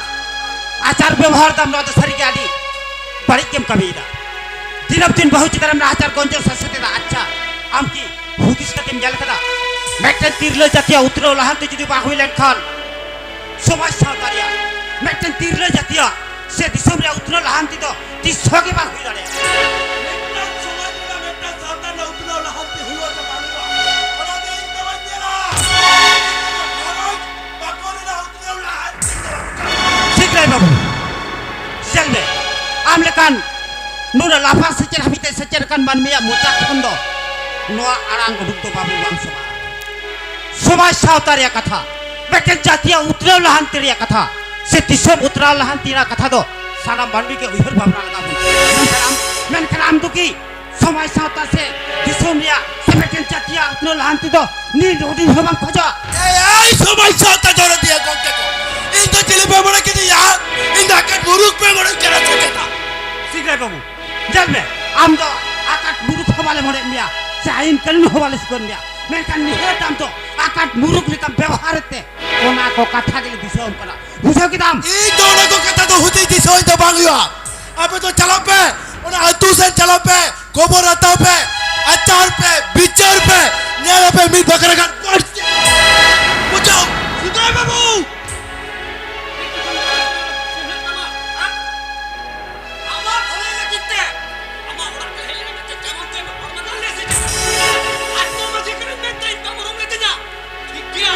ᱟᱪᱟᱨ ᱵᱮᱵᱚᱦᱟᱨ ᱫᱟᱢ, ᱱᱚᱣᱟ ᱫᱚ ᱥᱟᱹᱨᱤᱜᱮ ᱟᱹᱰᱤ ᱵᱟᱹᱲᱤᱡ ᱜᱮᱢ ᱠᱟᱹᱢᱤᱭᱮᱫᱟ᱾ ᱫᱤᱱᱟᱹᱢ ᱫᱤᱱ ᱵᱟᱹᱦᱩ ᱪᱮᱛᱟᱱ ᱨᱮᱢ ᱱᱟᱦᱟᱪᱟᱨ ᱜᱚᱧᱡᱚᱱ ᱥᱟᱥᱮᱛ ᱮᱫᱟ᱾ ᱟᱪᱪᱷᱟ, ᱟᱢ ᱠᱤ ᱦᱩᱫᱤᱥ ᱠᱟᱛᱮᱢ ᱧᱮᱞ ᱠᱟᱫᱟ? ᱢᱤᱫᱴᱮᱱ ᱛᱤᱨᱞᱟᱹ ᱡᱟᱹᱛᱤᱭᱟᱜ ᱩᱛᱱᱟᱹᱣ ᱞᱟᱦᱟᱱᱛᱤ ᱡᱩᱫᱤ ᱵᱟᱝ ᱦᱩᱭ ᱞᱮᱱᱠᱷᱟᱱ, ᱥᱚᱢᱟᱡᱽ ᱥᱟᱶᱛᱟ ᱨᱮᱭᱟᱜ ᱢᱤᱫᱴᱮᱱ ᱛᱤᱨᱞᱟᱹ ᱡᱟᱹᱛᱤᱭᱟᱜ ᱥᱮ ᱫᱤᱥᱚᱢ ᱨᱮᱭᱟᱜ ᱩᱛᱱᱟᱹᱣ ᱞᱟᱦᱟᱱᱛᱤ ᱫᱚ ᱛᱤᱥ ᱦᱚᱸ ᱜᱮ ᱵᱟᱝ ᱦᱩᱭ ᱫᱟᱲᱮᱭᱟᱜᱼᱟ᱾ ᱢᱤᱫᱴᱟᱝ ᱥᱚᱢᱟᱡᱽ ᱨᱮᱱᱟᱜ, ᱢᱤᱫᱴᱟᱝ ᱥᱟᱶᱛᱟ ᱨᱮᱱᱟᱜ ᱩᱛᱱᱟᱹᱣ ᱞᱟᱦᱟᱱᱛᱤ ᱦᱩᱭᱩᱜᱼᱟ ᱥᱮ ᱵᱟᱝ ᱦᱩᱭᱩᱜᱼᱟ, ᱚᱱᱟ ᱫᱚ ᱤᱧ ᱫᱚ ᱵᱟᱹᱧ ᱧᱮᱞᱟ᱾ ᱜᱷᱟᱨᱚᱸᱡᱽ ᱵᱟᱠᱚ ᱨᱮᱱᱟᱜ ᱩᱛᱱᱟᱹᱣ ᱞᱟᱦᱟᱱᱛᱤ ᱫᱚ ᱵᱟᱝ ᱠᱟᱱᱟ᱾ ᱥᱤᱝᱨᱟᱹᱭ ᱵᱟᱹᱵᱩ, ᱧᱮᱞ ᱢᱮ, ᱟᱢ ᱞᱮᱠᱟᱱ ᱱᱩᱱᱟᱹᱜ ᱞᱟᱯᱷᱟᱝ ᱥᱮᱪᱮᱫ ᱦᱟᱹᱵᱤᱡ ᱛᱮ ᱥᱮᱪᱮᱫ ᱟᱠᱟᱱ ᱢᱟᱹᱱᱢᱤᱭᱟᱜ ᱢᱚᱪᱟ ᱠᱷᱚᱱ ᱫᱚ ᱱᱚᱣᱟ ᱟᱲᱟᱝ ᱩᱰᱩᱠ ᱫᱚ ᱵᱟᱹᱵᱩ ᱵᱟᱝ ᱥᱚᱵᱷᱟᱜᱼᱟ᱾ ᱥᱚᱢᱟᱡᱽ ᱥᱟᱶᱛᱟ ᱨᱮᱭᱟᱜ ᱠᱟᱛᱷᱟ, ᱢᱤᱫᱴᱮᱱ ᱡᱟᱹᱛᱤᱭᱟᱜ ᱩᱛᱱᱟᱹᱣ ᱞᱟᱦᱟᱱᱛᱤ ᱨᱮᱭᱟᱜ ᱠᱟᱛᱷᱟ ᱥᱮ ᱫᱤᱥᱚᱢ ᱩᱛᱱᱟᱹᱣ ᱞᱟᱦᱟᱱᱛᱤ ᱨᱮᱭᱟᱜ ᱠᱟᱛᱷᱟ ᱫᱚ ᱥᱟᱱᱟᱢ ᱢᱟᱹᱱᱢᱤ ᱜᱮ ᱩᱭᱦᱟᱹᱨ ᱵᱷᱟᱵᱽᱱᱟ ᱞᱟᱜᱟᱣ ᱵᱚᱱᱟ᱾ ᱢᱮᱱᱠᱷᱟᱱ ᱟᱢ, ᱢᱮᱱᱠᱷᱟᱱ ᱟᱢ ᱫᱚ ᱠᱤ ᱥᱚᱢᱟᱡᱽ ᱥᱟᱶᱛᱟ ᱥᱮ ᱫᱤᱥᱚᱢ ᱨᱮᱭᱟᱜ ᱥᱮ ᱢᱤᱫᱴᱮᱱ ᱡᱟᱹᱛᱤᱭᱟᱜ ᱩᱛᱱᱟᱹᱣ ᱞᱟᱦᱟᱱᱛᱤ ᱫᱚ ᱱᱤᱛ ᱦᱩᱰᱤᱧ ᱦᱚᱸ ᱵᱟᱢ ᱠᱷᱚᱡᱚᱜᱼᱟ? ᱮᱭ, ᱮᱭ, ᱥᱚᱢᱟᱡᱽ ᱥᱟᱶᱛᱟ ᱫᱚᱨᱚᱫᱤᱭᱟᱹ ᱜᱚᱢᱠᱮ ᱠᱚ, ᱤᱧ ᱫᱚ ᱪᱤᱞᱤ ᱯᱮ ᱢᱚᱱᱮ ᱠᱤᱫᱤᱧᱟ? ᱤᱧ ᱫᱚ ᱮᱠᱮᱱ ᱢᱩᱨᱩᱠ ᱯᱮ ᱢᱚᱱᱮ ᱠᱟᱱᱟ ᱥᱮ ᱪᱮᱛᱟ? ᱵᱟᱹᱵᱩ, ᱧᱮᱞ ᱢᱮ, ᱟᱢ ᱫᱚ ᱟᱠᱟᱴ ᱢᱩᱨᱩᱠ ᱦᱚᱸ ᱵᱟᱞᱮ ᱢᱚᱱᱮᱭᱮᱫ ᱢᱮᱭᱟ, ᱥᱮ ᱟᱭᱤᱱ ᱠᱟᱹᱱᱩᱱ ᱦᱚᱸ ᱵᱟᱞᱮ ᱥᱤᱠᱟᱹᱣ ᱢᱮᱭᱟ, ᱢᱮᱱᱠᱷᱟᱱ ᱱᱤᱦᱟᱹᱛ ᱟᱢ ᱫᱚ ᱟᱠᱟᱴ ᱢᱩᱨᱩᱠ ᱞᱮᱠᱟᱢ ᱵᱮᱵᱚᱦᱟᱨᱮᱫ ᱛᱮ ᱚᱱᱟ ᱠᱚ ᱠᱟᱛᱷᱟ ᱜᱮᱞᱮ ᱫᱤᱥᱟᱹᱣᱟᱢ ᱠᱟᱱᱟ᱾ ᱵᱩᱡᱷᱟᱹᱣ ᱠᱮᱫᱟᱢ? ᱤᱧ ᱫᱚ ᱚᱱᱟ ᱠᱚ ᱠᱟᱛᱷᱟ ᱫᱚ ᱦᱩᱫᱤᱥ ᱫᱤᱥᱟᱹᱣᱟᱹᱧ ᱫᱚ ᱵᱟᱝ ᱦᱩᱭᱩᱜᱼᱟ᱾ ᱟᱯᱮ ᱫᱚ ᱪᱟᱞᱟᱜ ᱯᱮ, ᱚᱱᱟ ᱟᱹᱛᱩ ᱥᱮᱫ ᱪᱟᱞᱟᱜ ᱯᱮ, ᱠᱷᱚᱵᱚᱨ ᱦᱟᱛᱟᱣ ᱯᱮ, ᱟᱪᱟᱨ ᱯᱮ, ᱵᱤᱪᱟᱹᱨ ᱯᱮ, ᱧᱮᱞ ᱟᱯᱮ ᱢᱤᱫ ᱵᱟᱠᱷᱨᱟ ᱜᱟᱱ ᱯᱟᱹᱨᱥᱤ᱾ ᱵᱩᱡᱷᱟᱹᱣ? ᱥᱤᱫᱟᱹᱭ ᱵᱟᱹᱵᱩ! ᱟᱢᱟᱜ ᱵᱷᱟᱹᱞᱟᱹᱭ ᱞᱟᱹᱜᱤᱫ ᱛᱮ ᱟᱢᱟᱜ ᱚᱲᱟᱜ ᱨᱮ ᱦᱮᱡ ᱞᱟᱹᱜᱤᱫ ᱛᱮ ᱛᱮᱢᱚᱱ ᱛᱮ ᱵᱟᱯᱞᱟ ᱢᱟᱱᱟ ᱞᱮ ᱥᱮ ᱪᱮᱫ? ᱟᱡ ᱫᱚ ᱢᱟᱹᱡᱷᱤ ᱠᱟᱱᱟᱭ ᱢᱮᱱᱛᱮ ᱤᱧ ᱵᱟᱢ ᱩᱨᱩᱢ ᱞᱤᱫᱤᱧᱟ᱾ ᱴᱷᱤᱠ ᱜᱮᱭᱟ,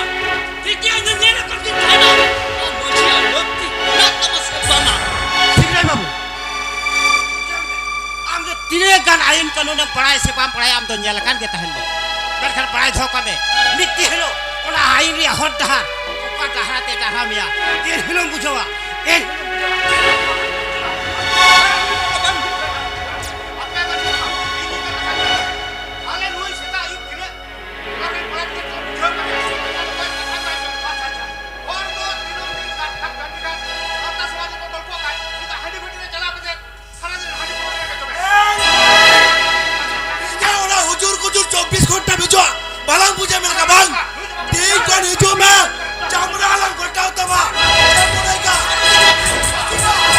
ᱴᱷᱤᱠ ᱜᱮᱭᱟ, ᱤᱧ ᱧᱮᱞ ᱟᱠᱟᱫ ᱜᱤᱧ ᱛᱟᱦᱮᱱᱟ᱾ ᱟᱢ ᱢᱟᱹᱡᱷᱤᱭᱟᱜ ᱞᱟᱹᱠᱛᱤ ᱢᱮᱱᱟᱜ ᱛᱟᱢᱟ ᱥᱮ ᱵᱟᱝᱟ? ᱥᱤᱝᱨᱟᱹᱭ ᱵᱟᱹᱵᱩ, ᱟᱢ ᱫᱚ ᱛᱤᱱᱟᱹᱜ ᱜᱟᱱ ᱟᱭᱤᱱ ᱠᱟᱹᱱᱩᱱ ᱮᱢ ᱵᱟᱲᱟᱭ ᱥᱮ ᱵᱟᱢ ᱵᱟᱲᱟᱭᱟ, ᱟᱢ ᱫᱚ ᱧᱮᱞ ᱟᱠᱟᱱ ᱜᱮ ᱛᱟᱦᱮᱱ ᱢᱮ᱾ ᱢᱮᱱᱠᱷᱟᱱ ᱵᱟᱲᱟᱭ ᱫᱚᱦᱚ ᱠᱟᱜ ᱢᱮ, ᱢᱤᱫ ᱫᱤᱱ ᱦᱤᱞᱳᱜ ᱚᱱᱟ ᱟᱭᱤᱱ ᱨᱮᱭᱟᱜ ᱦᱚᱨ ᱰᱟᱦᱟᱨ ᱚᱠᱟ ᱰᱟᱦᱟᱨ ᱛᱮ ᱰᱟᱦᱟᱨ ᱢᱮᱭᱟ, ᱮᱱ ᱦᱤᱞᱳᱜ ᱵᱩᱡᱷᱟᱹᱣᱟ, ᱮᱱ ᱦᱤᱞᱳᱜ ᱵᱩᱡᱷᱟᱹᱣᱟ᱾ ᱟᱯᱮ ᱵᱟᱹᱱᱩᱜᱼᱟ, ᱤᱧ ᱜᱮ ᱠᱟᱛᱷᱟ ᱠᱟᱱᱟ᱾ ᱟᱞᱮ ᱱᱩᱭ ᱥᱮᱛᱟ ᱟᱹᱭᱩᱵ ᱛᱤᱱᱟᱹᱜ ᱟᱨ ᱠᱚᱲᱟ ᱜᱤᱫᱽᱨᱟᱹ ᱠᱚ ᱵᱩᱡᱷᱟᱹᱣ ᱠᱟᱱᱟ, ᱚᱱᱟ ᱫᱚ ᱚᱠᱚᱭ ᱠᱟᱛᱷᱟ ᱠᱚ ᱟᱸᱡᱚᱢ ᱠᱟᱱᱟ? ᱦᱚᱲ ᱫᱚ ᱫᱤᱱᱟᱹᱢ ᱫᱤᱱ ᱜᱟᱱ ᱠᱷᱟᱱ ᱜᱟᱱ ᱜᱟᱱ ᱥᱟᱶᱛᱟ ᱥᱚᱢᱟᱡᱽ ᱨᱮᱠᱚ ᱜᱚᱞᱯᱚᱜ ᱠᱟᱱ, ᱪᱮᱫᱟᱜ ᱦᱟᱺᱰᱤ ᱵᱷᱟᱹᱴᱤ ᱨᱮ ᱪᱟᱞᱟᱣ ᱠᱟᱛᱮ ᱥᱟᱨᱟ ᱫᱤᱱ ᱦᱟᱺᱰᱤ ᱯᱟᱹᱣᱨᱟᱹ ᱨᱮᱜᱮ ᱡᱚᱵᱮ? ᱤᱧᱟᱹᱜ ᱚᱲᱟᱜ ᱦᱩᱡᱩᱨ ᱠᱩᱡᱩᱨ ᱪᱚᱵᱵᱤᱥ ᱜᱷᱚᱱᱴᱟ ᱵᱤᱡᱚᱜᱼᱟ, ᱵᱟᱞᱟᱝ ᱵᱩᱡᱟ ᱢᱮᱱᱠᱷᱟᱱ ᱵᱟᱝ? ᱛᱮᱦᱮᱧ ᱠᱷᱚᱱ ᱦᱤᱡᱩᱜ ᱢᱮ, ᱪᱟᱢᱲᱟ ᱞᱟᱝ ᱜᱚᱴᱟᱣ ᱛᱟᱢᱟ᱾ ᱪᱮᱫ ᱢᱚᱱᱮ ᱠᱟᱜ?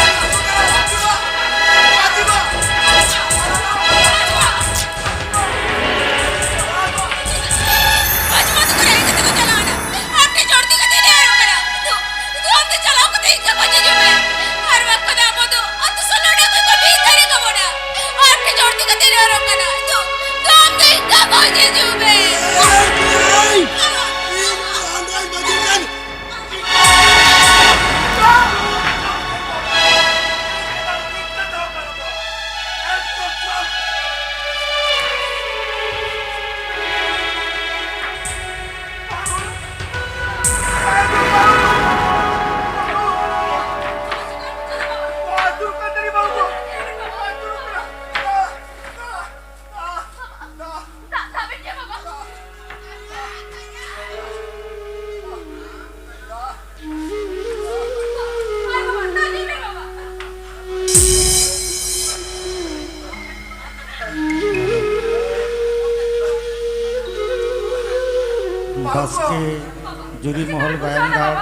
ᱡᱩᱨᱤ ᱢᱚᱦᱚᱞ ᱜᱟᱭᱟᱱ ᱜᱟᱲ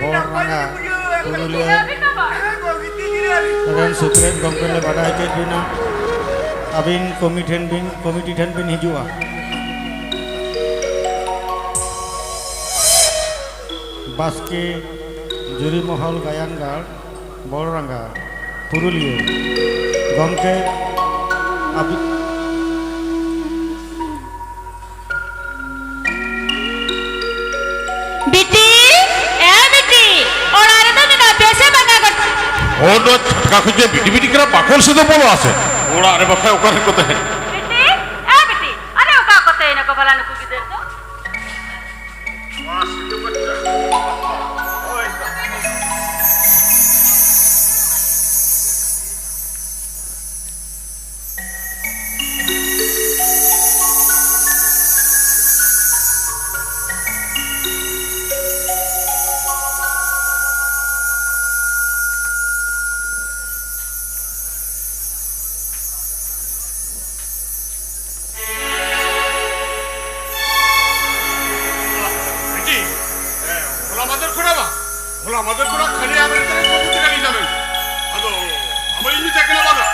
ᱵᱚᱲ ᱨᱟᱸᱜᱟ ᱯᱩᱨᱩᱞᱤᱭᱟᱹ ᱨᱮᱱ ᱥᱩᱛᱨᱮᱛ ᱜᱚᱢᱠᱮ ᱞᱮ ᱵᱟᱰᱟᱭ ᱦᱚᱪᱚᱭᱮᱫ ᱵᱮᱱᱟ, ᱟᱹᱵᱤᱱ ᱠᱚᱢᱤ ᱴᱷᱮᱱ ᱵᱤᱱ, ᱠᱚᱢᱤᱴᱤ ᱴᱷᱮᱱ ᱵᱤᱱ ᱦᱤᱡᱩᱜᱼᱟ᱾ ᱵᱟᱥᱠᱮ ᱡᱩᱨᱤ ᱢᱚᱦᱚᱞ ᱜᱟᱭᱟᱱ ᱜᱟᱲ ᱵᱚᱲ ᱨᱟᱸᱜᱟ ᱯᱩᱨᱩᱞᱤᱭᱟᱹ ᱜᱚᱢᱠᱮ ᱟᱹᱵᱤᱱ ᱵᱤᱴᱤ, ᱮ ᱵᱤᱴᱤ, ᱚᱲᱟᱜ ᱨᱮᱫᱚ ᱢᱮᱱᱟᱜ ᱯᱮᱭᱟ ᱥᱮ ᱵᱟᱝᱟ ᱜᱚᱴᱟ? ᱦᱚᱲ ᱫᱚ ᱪᱷᱟᱴᱠᱟ ᱠᱷᱚᱱ ᱡᱮ ᱵᱤᱴᱤ ᱵᱤᱴᱤ ᱠᱟᱱᱟ, ᱵᱟᱠᱷᱳᱞ ᱥᱮᱫ ᱫᱚ ᱵᱚᱞᱚ ᱟᱥᱮ᱾ ᱚᱲᱟᱜ ᱨᱮ ᱵᱟᱠᱷᱟᱡ ᱚᱠᱟ ᱨᱮᱠᱚ ᱛᱟᱦᱮᱱ? ᱵᱤᱴᱤ, ᱮ ᱵᱤᱴᱤ, ᱟᱨᱮ ᱚᱠᱟ ᱠᱚ ᱛᱟᱦᱮᱱᱟᱠᱚ ᱵᱟᱞᱟ ᱱᱩᱠᱩ ᱜᱤᱫᱟᱹᱨ ᱫᱚ? ᱵᱤᱴᱤ, ᱮ, ᱦᱚᱞᱟ ᱢᱟᱫᱷᱮᱨ ᱠᱷᱚᱱᱟᱜ ᱵᱟᱝ, ᱦᱚᱞᱟ ᱢᱟᱫᱷᱮᱨ ᱠᱷᱚᱱᱟᱜ ᱠᱷᱟᱹᱞᱤ ᱟᱢ ᱨᱮᱱ ᱛᱮᱜᱮ ᱠᱚ ᱵᱩᱡᱷᱟᱹᱣ ᱧᱟᱢᱮ᱾ ᱟᱫᱚ ᱟᱢ ᱤᱧ ᱢᱮᱛᱟᱭ ᱠᱟᱱᱟ ᱵᱟᱝᱟ,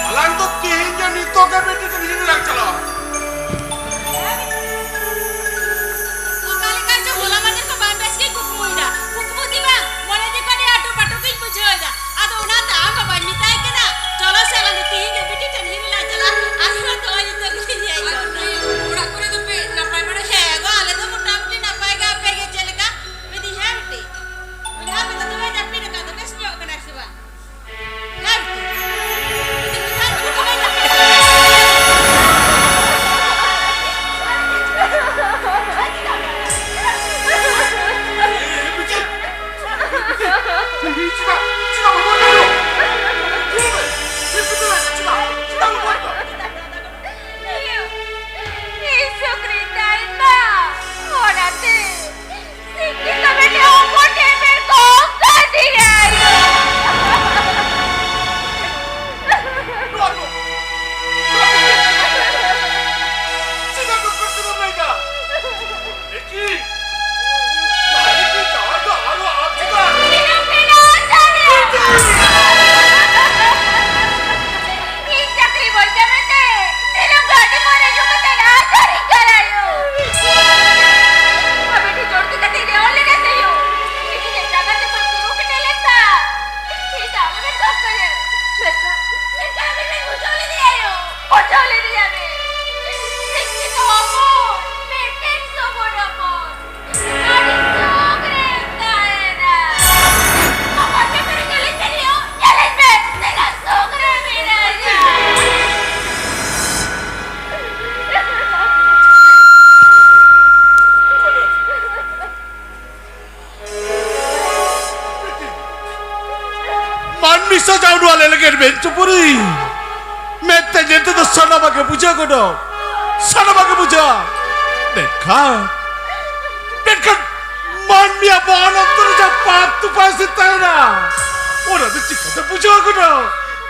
ᱟᱞᱟᱝ ᱫᱚ ᱛᱮᱦᱮᱧ ᱜᱮ ᱱᱤᱛᱚᱜ ᱜᱮ ᱢᱤᱫᱴᱤᱡ ᱛᱮ ᱵᱤᱡᱽᱱᱮᱥ ᱞᱟᱝ ᱪᱟᱞᱟᱣᱟ᱾ ᱚᱠᱟ ᱞᱮᱠᱟ ᱪᱚ ᱦᱚᱞᱟ ᱢᱟᱫᱷᱮᱨ ᱠᱷᱚᱱ ᱵᱟᱝ ᱵᱮᱥ ᱜᱮ ᱠᱩᱠᱢᱩᱭᱮᱫᱟ᱾ ᱠᱩᱠᱢᱩ ᱜᱮ ᱵᱟᱝ, ᱢᱚᱱᱮ ᱡᱤᱣᱤ ᱠᱚ ᱟᱹᱰᱤ ᱟᱴᱚᱠ ᱯᱟᱴᱚᱠ ᱜᱤᱧ ᱵᱩᱡᱷᱟᱹᱣᱮᱫᱟ᱾ ᱟᱫᱚ ᱚᱱᱟᱛᱮ ᱟᱢ ᱦᱚᱸ ᱵᱟᱹᱧ ᱢᱮᱛᱟᱭ ᱠᱟᱱᱟ᱾ ᱪᱚᱞᱚ ᱥᱮ, ᱟᱞᱟᱝ ᱫᱚ ᱛᱤᱦᱤᱧ ᱜᱮ ᱵᱤᱴᱤ ᱴᱷᱮᱱ ᱦᱤᱨᱤ ᱞᱟᱝ ᱪᱟᱞᱟᱜᱼᱟ᱾ ᱟᱨ ᱦᱚᱸ ᱫᱚ ᱤᱧ ᱫᱚ ᱵᱟᱹᱧ ᱦᱮᱡ ᱟᱨ ᱜᱚᱫ ᱱᱟ᱾ ᱚᱲᱟᱜ ᱠᱚᱨᱮ ᱫᱚᱯᱮ ᱱᱟᱯᱟᱭ ᱵᱟᱲᱟ ᱜᱮᱭᱟ? ᱦᱮᱸ ᱜᱚ, ᱟᱞᱮ ᱫᱚ ᱢᱚᱴᱟᱢᱩᱴᱤ ᱱᱟᱯᱟᱭ ᱜᱮ᱾ ᱟᱯᱮ ᱜᱮ ᱪᱮᱫ ᱞᱮᱠᱟ? ᱢᱮᱱᱫᱟᱹᱧ, ᱦᱮᱸ ᱵᱤᱴᱤ, ᱢᱮᱱᱫᱟᱹᱧ, ᱦᱮᱸ ᱵᱤᱴᱤ, ᱫᱚᱢᱮ ᱡᱟᱹᱯᱤᱫ ᱟᱠᱟᱫ ᱫᱚ, ᱵᱮᱥ ᱧᱚᱜ ᱠᱟᱱᱟᱭ ᱥᱮ ᱵᱟᱝ? ᱦᱮᱸ ᱵᱤᱴᱤ, ᱢᱮᱱᱫᱟᱹᱧ, ᱦᱮᱸ ᱵᱤᱴᱤ, ᱫᱚᱢᱮ ᱡᱟᱹᱯᱤᱫ ᱟᱠᱟᱫ᱾ ᱤᱧ ᱥᱩᱠᱨᱤ ᱛᱟᱭ ᱢᱟ, ᱚᱱᱟᱛᱮ ᱥᱤᱠᱤ ᱠᱚᱢᱤᱴᱤ ᱦᱚᱯᱚᱱ ᱴᱷᱮᱱ ᱵᱮᱱ ᱠᱚᱢ ᱠᱟᱫᱤᱧᱟ ᱭᱳ᱾ ᱱᱚᱣᱟ ᱫᱚ, ᱱᱚᱣᱟ ᱫᱚ ᱪᱮᱫᱟᱜ ᱱᱚᱝᱠᱟ ᱠᱟᱛᱷᱟᱢ ᱞᱟᱹᱭ ᱫᱟ? ᱥᱟᱡᱟᱣ ᱱᱚᱣᱟ ᱞᱮᱞᱮᱜᱮᱨ ᱢᱮᱫ ᱪᱩᱯᱩᱨᱤ᱾ ᱢᱮᱫ ᱛᱮ ᱧᱮᱞ ᱛᱮᱫᱚ ᱥᱟᱱᱟᱢᱟᱜ ᱜᱮ ᱵᱩᱡᱷᱟᱹᱣ ᱜᱚᱫᱚᱜ, ᱥᱟᱱᱟᱢᱟᱜ ᱜᱮ ᱵᱩᱡᱷᱟᱹᱜᱼᱟ᱾ ᱢᱮᱱᱠᱷᱟᱱ, ᱢᱮᱱᱠᱷᱟᱱ ᱢᱟᱹᱱᱢᱤᱭᱟᱜ ᱢᱚᱱ ᱚᱱᱛᱚᱨ ᱨᱮ ᱡᱟᱦᱟᱸ ᱯᱟᱯ ᱛᱩᱯᱟᱭ ᱥᱮ ᱛᱟᱦᱮᱱᱟ, ᱚᱱᱟ ᱫᱚ ᱪᱤᱠᱟᱹᱛᱮ ᱵᱩᱡᱷᱟᱹᱣ ᱜᱚᱫᱚᱜ?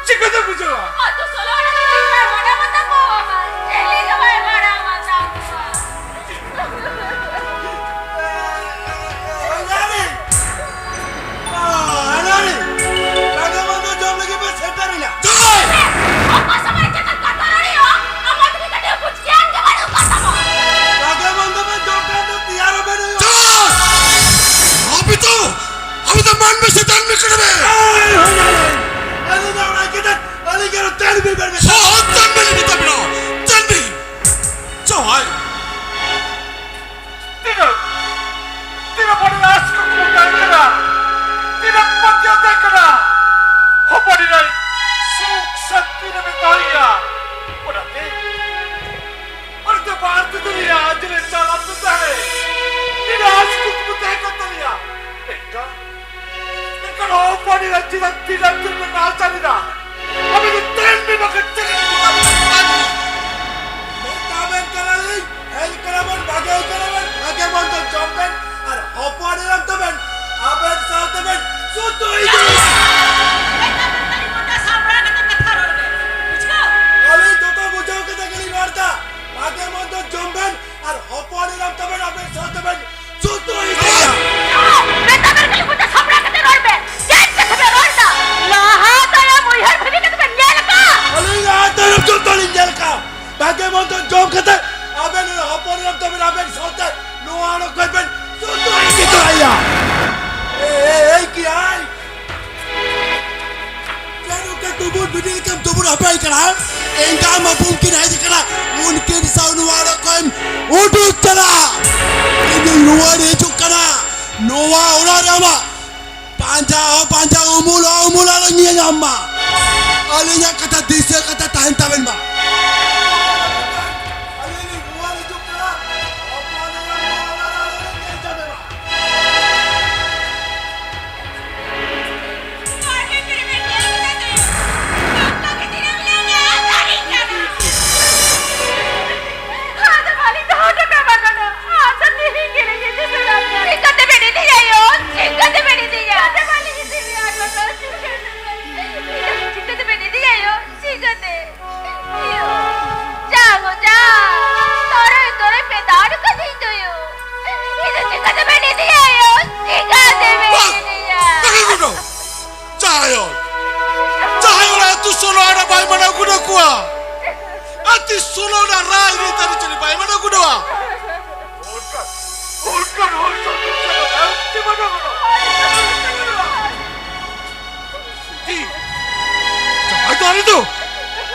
ᱪᱤᱠᱟᱹᱛᱮ ᱵᱩᱡᱷᱟᱹᱣᱟ? ᱟᱛᱳ ᱥᱳᱞᱳ ᱟᱱᱟ ᱛᱮ ᱢᱟᱱᱟᱣ ᱵᱟᱛᱟ ᱠᱚ, ᱪᱤᱞᱤ ᱜᱮ ᱵᱟᱭ ᱢᱟᱱᱟᱣ ᱵᱟᱛᱟ ᱠᱚᱣᱟ᱾ ᱚᱠᱟ ᱥᱚᱢᱚᱭ ᱪᱮᱫ ᱠᱟᱛᱷᱟ ᱨᱚᱲ ᱦᱩᱭᱩᱜᱼᱟ? ᱟᱢᱟᱜ ᱫᱚ ᱠᱟᱹᱴᱤᱡ ᱵᱩᱡᱽ ᱜᱮᱭᱟᱱ ᱜᱮ ᱵᱟᱹᱱᱩᱜ ᱟᱠᱟᱫ ᱛᱟᱢᱟ᱾ ᱟᱯᱮ ᱫᱚ, ᱟᱯᱮ ᱫᱚ ᱢᱟᱹᱱᱢᱤ ᱥᱮ ᱫᱟᱹᱱᱢᱤ ᱠᱟᱱᱟ ᱯᱮ? ᱦᱚᱸ, ᱦᱚᱸ, ᱫᱟᱹᱱᱢᱤ ᱞᱮ ᱢᱮᱛᱟ ᱯᱮ ᱫᱚ᱾ ᱫᱟᱹᱱᱢᱤ᱾ ᱡᱟᱶᱟᱭ᱾ ᱛᱤᱱᱟᱹᱜ, ᱛᱤᱱᱟᱹᱜ ᱵᱚᱲ ᱨᱟᱡᱽ ᱠᱩᱠᱢᱩ ᱛᱟᱦᱮᱸ ᱠᱟᱱᱟ, ᱛᱤᱱᱟᱹᱜ ᱯᱟᱹᱛᱭᱟᱹᱣ ᱛᱟᱦᱮᱸ ᱠᱟᱱᱟ, ᱦᱚᱯᱚᱱ ᱮᱨᱟᱭ ᱥᱩᱠ ᱥᱟᱱᱛᱤ ᱨᱮ ᱢᱮᱛᱟᱣᱮᱭᱟ᱾ ᱚᱱᱟᱛᱮ, ᱚᱱᱟᱛᱮ ᱵᱟᱨ ᱛᱮ ᱫᱩᱱᱤᱭᱟᱹ ᱟᱡ ᱨᱮ ᱪᱟᱞᱟᱣ ᱛᱮ ᱛᱟᱦᱮᱸ, ᱛᱤᱱᱟᱹᱜ ᱟᱡ ᱠᱩᱠᱢᱩ ᱛᱟᱦᱮᱸ ᱠᱟᱱ ᱛᱟᱞᱮᱭᱟ᱾ ᱮᱱᱠᱷᱟᱱ ᱮᱱᱠᱷᱟᱱ ᱦᱚᱯᱚᱱ ᱮᱨᱟ ᱪᱮᱫᱟᱜ ᱛᱤᱱᱟᱹᱜ ᱫᱤᱱ ᱵᱮᱱ ᱱᱟᱦᱟᱪᱟᱨ ᱮᱫᱟ? ᱟᱵᱮᱱ ᱫᱚ ᱛᱮᱦᱮᱧ ᱵᱮᱱ ᱵᱟᱠᱷᱟᱱ ᱪᱮᱫ ᱵᱮᱱ ᱢᱮᱛᱟ ᱵᱮᱱᱟ? ᱢᱮᱛᱟ ᱵᱮᱱ ᱠᱟᱱᱟᱞᱤᱧ, ᱦᱮᱡ ᱠᱟᱱᱟ ᱵᱮᱱ, ᱵᱷᱟᱜᱮ ᱠᱟᱱᱟ ᱵᱮᱱ, ᱵᱷᱟᱜᱮ ᱢᱚᱱᱫᱚ ᱡᱚᱢ ᱵᱮᱱ ᱟᱨ ᱦᱚᱯᱚᱱ ᱮᱨᱟᱢ ᱛᱟᱵᱮᱱ ᱟᱵᱮᱱ ᱥᱟᱶ ᱛᱮᱵᱮᱱ ᱥᱩᱛᱩ ᱤᱫᱤᱭᱟ᱾ ᱢᱮᱛᱟ ᱵᱮᱱ ᱠᱟᱱᱟᱞᱤᱧ ᱜᱚᱴᱟ ᱥᱟᱢᱵᱲᱟᱣ ᱠᱟᱛᱮ ᱠᱟᱛᱷᱟ ᱨᱚᱲ ᱵᱮᱱ, ᱵᱩᱡᱷᱟᱹᱣ? ᱟᱹᱞᱤᱧ ᱡᱚᱛᱚ ᱵᱩᱡᱷᱟᱹᱣ ᱠᱟᱛᱮ ᱜᱮᱞᱤᱧ ᱨᱚᱲ ᱮᱫᱟ, ᱵᱷᱟᱜᱮ ᱢᱚᱱᱫᱚ ᱡᱚᱢ ᱵᱮᱱ ᱟᱨ ᱦᱚᱯᱚᱱ ᱮᱨᱟᱢ ᱛᱟᱵᱮᱱ ᱟᱵᱮᱱ ᱥᱟᱶ ᱛᱮᱵᱮᱱ ᱥᱩᱛᱩ ᱤᱫᱤᱭᱟ᱾ ᱢᱮᱛᱟ ᱵᱮᱱ ᱠᱟᱱᱟᱞᱤᱧ ᱜᱚᱴᱟ ᱥᱟᱢᱵᱲᱟᱣ ᱠᱟᱛᱮ ᱨᱚᱲ ᱵᱮᱱ᱾ ᱪᱮᱫ ᱠᱟᱛᱷᱟ ᱵᱮᱱ ᱨᱚᱲ ᱮᱫᱟ? ᱞᱟᱦᱟ ᱛᱟᱭᱚᱢ ᱩᱭᱦᱟᱹᱨ ᱵᱷᱟᱹᱵᱤ ᱠᱟᱛᱮ ᱵᱮᱱ ᱧᱮᱞ ᱟᱠᱟᱫ? ᱟᱹᱞᱤᱧ ᱞᱟᱦᱟ ᱛᱟᱭᱚᱢ ᱡᱚᱛᱚ ᱞᱤᱧ ᱧᱮᱞ ᱟᱠᱟᱫ᱾ ᱵᱷᱟᱜᱮ ᱢᱚᱱᱫᱚ ᱡᱚᱢ ᱠᱟᱛᱮ ᱟᱵᱮᱱ ᱦᱚᱯᱚᱱ ᱮᱨᱟᱢ ᱛᱟᱵᱮᱱ ᱟᱵᱮᱱ ᱥᱟᱶᱛᱮ ᱱᱚᱣᱟ ᱚᱲᱟᱜ ᱠᱷᱚᱱ ᱵᱮᱱ ᱥᱩᱛᱩ ᱤᱫᱤ ᱛᱚᱨᱟᱭᱟ᱾ ᱮ, ᱮ, ᱮᱭ ᱠᱤ ᱟᱭ? ᱪᱮᱫ ᱱᱚᱝᱠᱟ ᱰᱩᱵᱩᱨ ᱵᱤᱰᱤ ᱞᱮᱠᱟᱢ ᱰᱩᱵᱩᱨ ᱦᱟᱯᱟᱭ ᱠᱟᱱᱟ? ᱮᱸᱜᱟ ᱢᱟᱹᱵᱩᱢ ᱠᱤᱱ ᱦᱮᱡ ᱟᱠᱟᱱᱟ, ᱩᱱᱠᱤᱱ ᱥᱟᱶ ᱱᱚᱣᱟ ᱚᱲᱟᱜ ᱠᱷᱚᱱ ᱩᱰᱩᱠ ᱪᱟᱞᱟᱜ᱾ ᱤᱧᱤᱧ ᱨᱩᱣᱟᱹᱲ ᱦᱤᱡᱩᱜ ᱠᱟᱱᱟ᱾ ᱱᱚᱣᱟ ᱚᱲᱟᱜ ᱨᱮ ᱟᱢᱟᱜ ᱯᱟᱸᱡᱟ ᱦᱚᱸ ᱯᱟᱸᱡᱟ ᱩᱢᱩᱞ ᱦᱚᱸ ᱩᱢᱩᱞ ᱟᱞᱚᱧ ᱧᱮᱞ ᱧᱟᱢ ᱢᱟ᱾ ᱟᱹᱞᱤᱧᱟᱜ ᱠᱟᱛᱷᱟ ᱫᱤᱥᱟᱹ ᱠᱟᱛᱮ ᱛᱟᱦᱮᱱ ᱛᱟᱵᱮᱱ ᱢᱟ᱾ ᱟᱹᱞᱤᱧ ᱞᱤᱧ ᱨᱩᱣᱟᱹᱲ ᱦᱤᱡᱩᱜ ᱠᱟᱱᱟ᱾ ᱚᱠᱟ ᱨᱮ ᱱᱚᱣᱟ ᱚᱲᱟᱜ ᱨᱮ ᱟᱞᱚᱵᱮᱱ ᱧᱮᱞ ᱧᱟᱢᱮ ᱢᱟ᱾ ᱟᱨ ᱢᱤᱫ ᱫᱤᱱ ᱵᱮᱱ ᱧᱮᱞ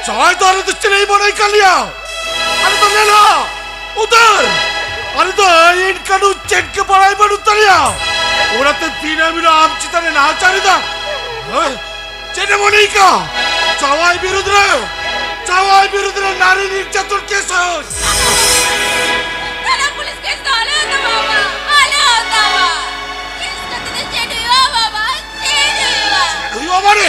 ᱡᱟᱶᱟᱭ ᱫᱚ ᱟᱞᱮ ᱫᱚ ᱪᱮᱫ ᱮ ᱢᱚᱱᱮ ᱠᱟᱱ ᱞᱮᱭᱟ? ᱟᱞᱮ ᱫᱚ ᱞᱮᱞᱦᱟ, ᱩᱫᱟᱹᱨ, ᱟᱞᱮ ᱫᱚ ᱟᱹᱭᱤᱱ ᱠᱟᱹᱱᱩᱱ ᱪᱮᱫ ᱜᱮ ᱵᱟᱲᱟᱭ ᱵᱟᱹᱱᱩᱜ ᱛᱟᱞᱮᱭᱟ᱾ ᱚᱱᱟᱛᱮ ᱫᱤᱱᱟᱹᱢ ᱦᱤᱞᱳᱜ ᱟᱢ ᱪᱮᱛᱟᱱ ᱨᱮ ᱱᱟᱦᱟᱪᱟᱨ ᱮᱫᱟ᱾ ᱦᱮᱸ? ᱪᱮᱫ ᱮ ᱢᱚᱱᱮ ᱠᱟ? ᱡᱟᱶᱟᱭ ᱵᱤᱨᱩᱫᱷ ᱨᱮ, ᱡᱟᱶᱟᱭ ᱵᱤᱨᱩᱫᱷ ᱨᱮ ᱱᱟᱨᱤ ᱱᱤᱨᱡᱟᱛᱚᱱ ᱠᱮᱥ ᱦᱩᱭᱩᱜ᱾ ᱛᱷᱟᱱᱟ ᱯᱩᱞᱤᱥ ᱠᱮᱥ ᱫᱚ ᱟᱞᱮ ᱦᱟᱛᱟᱣᱟ ᱵᱟᱵᱟ, ᱟᱞᱮ ᱦᱟᱛᱟᱣᱟ᱾ ᱠᱮᱥ ᱠᱟᱛᱮ ᱫᱚ ᱪᱮᱫ ᱦᱩᱭᱩᱜᱼᱟ ᱵᱟᱵᱟ? ᱪᱮᱫ ᱦᱩᱭᱩᱜᱼᱟ? ᱪᱮᱫ ᱦᱩᱭᱩᱜᱼᱟ ᱢᱟᱱᱮ?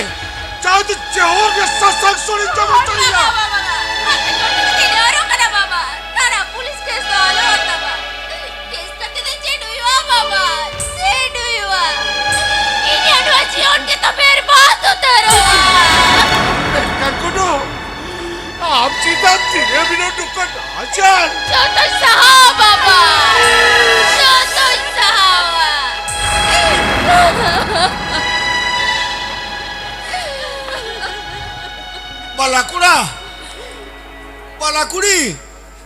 ᱡᱟᱦᱟᱸ ᱫᱚ ᱡᱮᱦᱚᱨ ᱨᱮ ᱥᱟᱥᱟᱝ ᱥᱚᱲᱮ ᱡᱚᱢ ᱦᱚᱪᱚ ᱵᱟᱵᱟ, ᱞᱮᱭᱟ᱾ ᱵᱟᱵᱟ, ᱵᱟᱵᱟ, ᱟᱞᱮ ᱪᱚᱴ ᱛᱮ ᱫᱤᱱ ᱟᱹᱣᱨᱤ ᱠᱟᱱᱟ ᱵᱟᱵᱟ᱾ ᱛᱷᱟᱱᱟ ᱯᱩᱞᱤᱥ ᱠᱮᱥ ᱫᱚ ᱟᱞᱮ ᱦᱟᱛᱟᱣᱟ᱾ ᱠᱮᱥ ᱠᱟᱛᱮ ᱫᱚ ᱪᱮᱫ ᱦᱩᱭᱩᱜᱼᱟ ᱵᱟᱵᱟ? ᱪᱮᱫ ᱦᱩᱭᱩᱜᱼᱟ? ᱤᱧᱟᱹᱜ ᱱᱚᱣᱟ ᱡᱤᱭᱚᱱ ᱜᱮᱛᱚ ᱵᱮᱨᱵᱟᱫ ᱩᱛᱟᱹᱨᱚᱜᱼᱟ᱾ ᱢᱮᱱᱠᱷᱟᱱ ᱠᱚᱫᱚ ᱟᱢ ᱪᱮᱛᱟᱱ ᱛᱤᱱᱟᱹᱜ ᱵᱤᱱᱟᱹ ᱫᱩᱠᱟᱱ ᱟᱪᱟᱨ᱾ ᱡᱚᱛᱚᱧ ᱥᱟᱦᱟᱣᱟ ᱵᱟᱵᱟ, ᱡᱚᱛᱚᱧ ᱥᱟᱦᱟᱣᱟ᱾ ᱵᱟᱞᱟ ᱠᱚᱲᱟ, ᱵᱟᱞᱟ ᱠᱩᱲᱤ,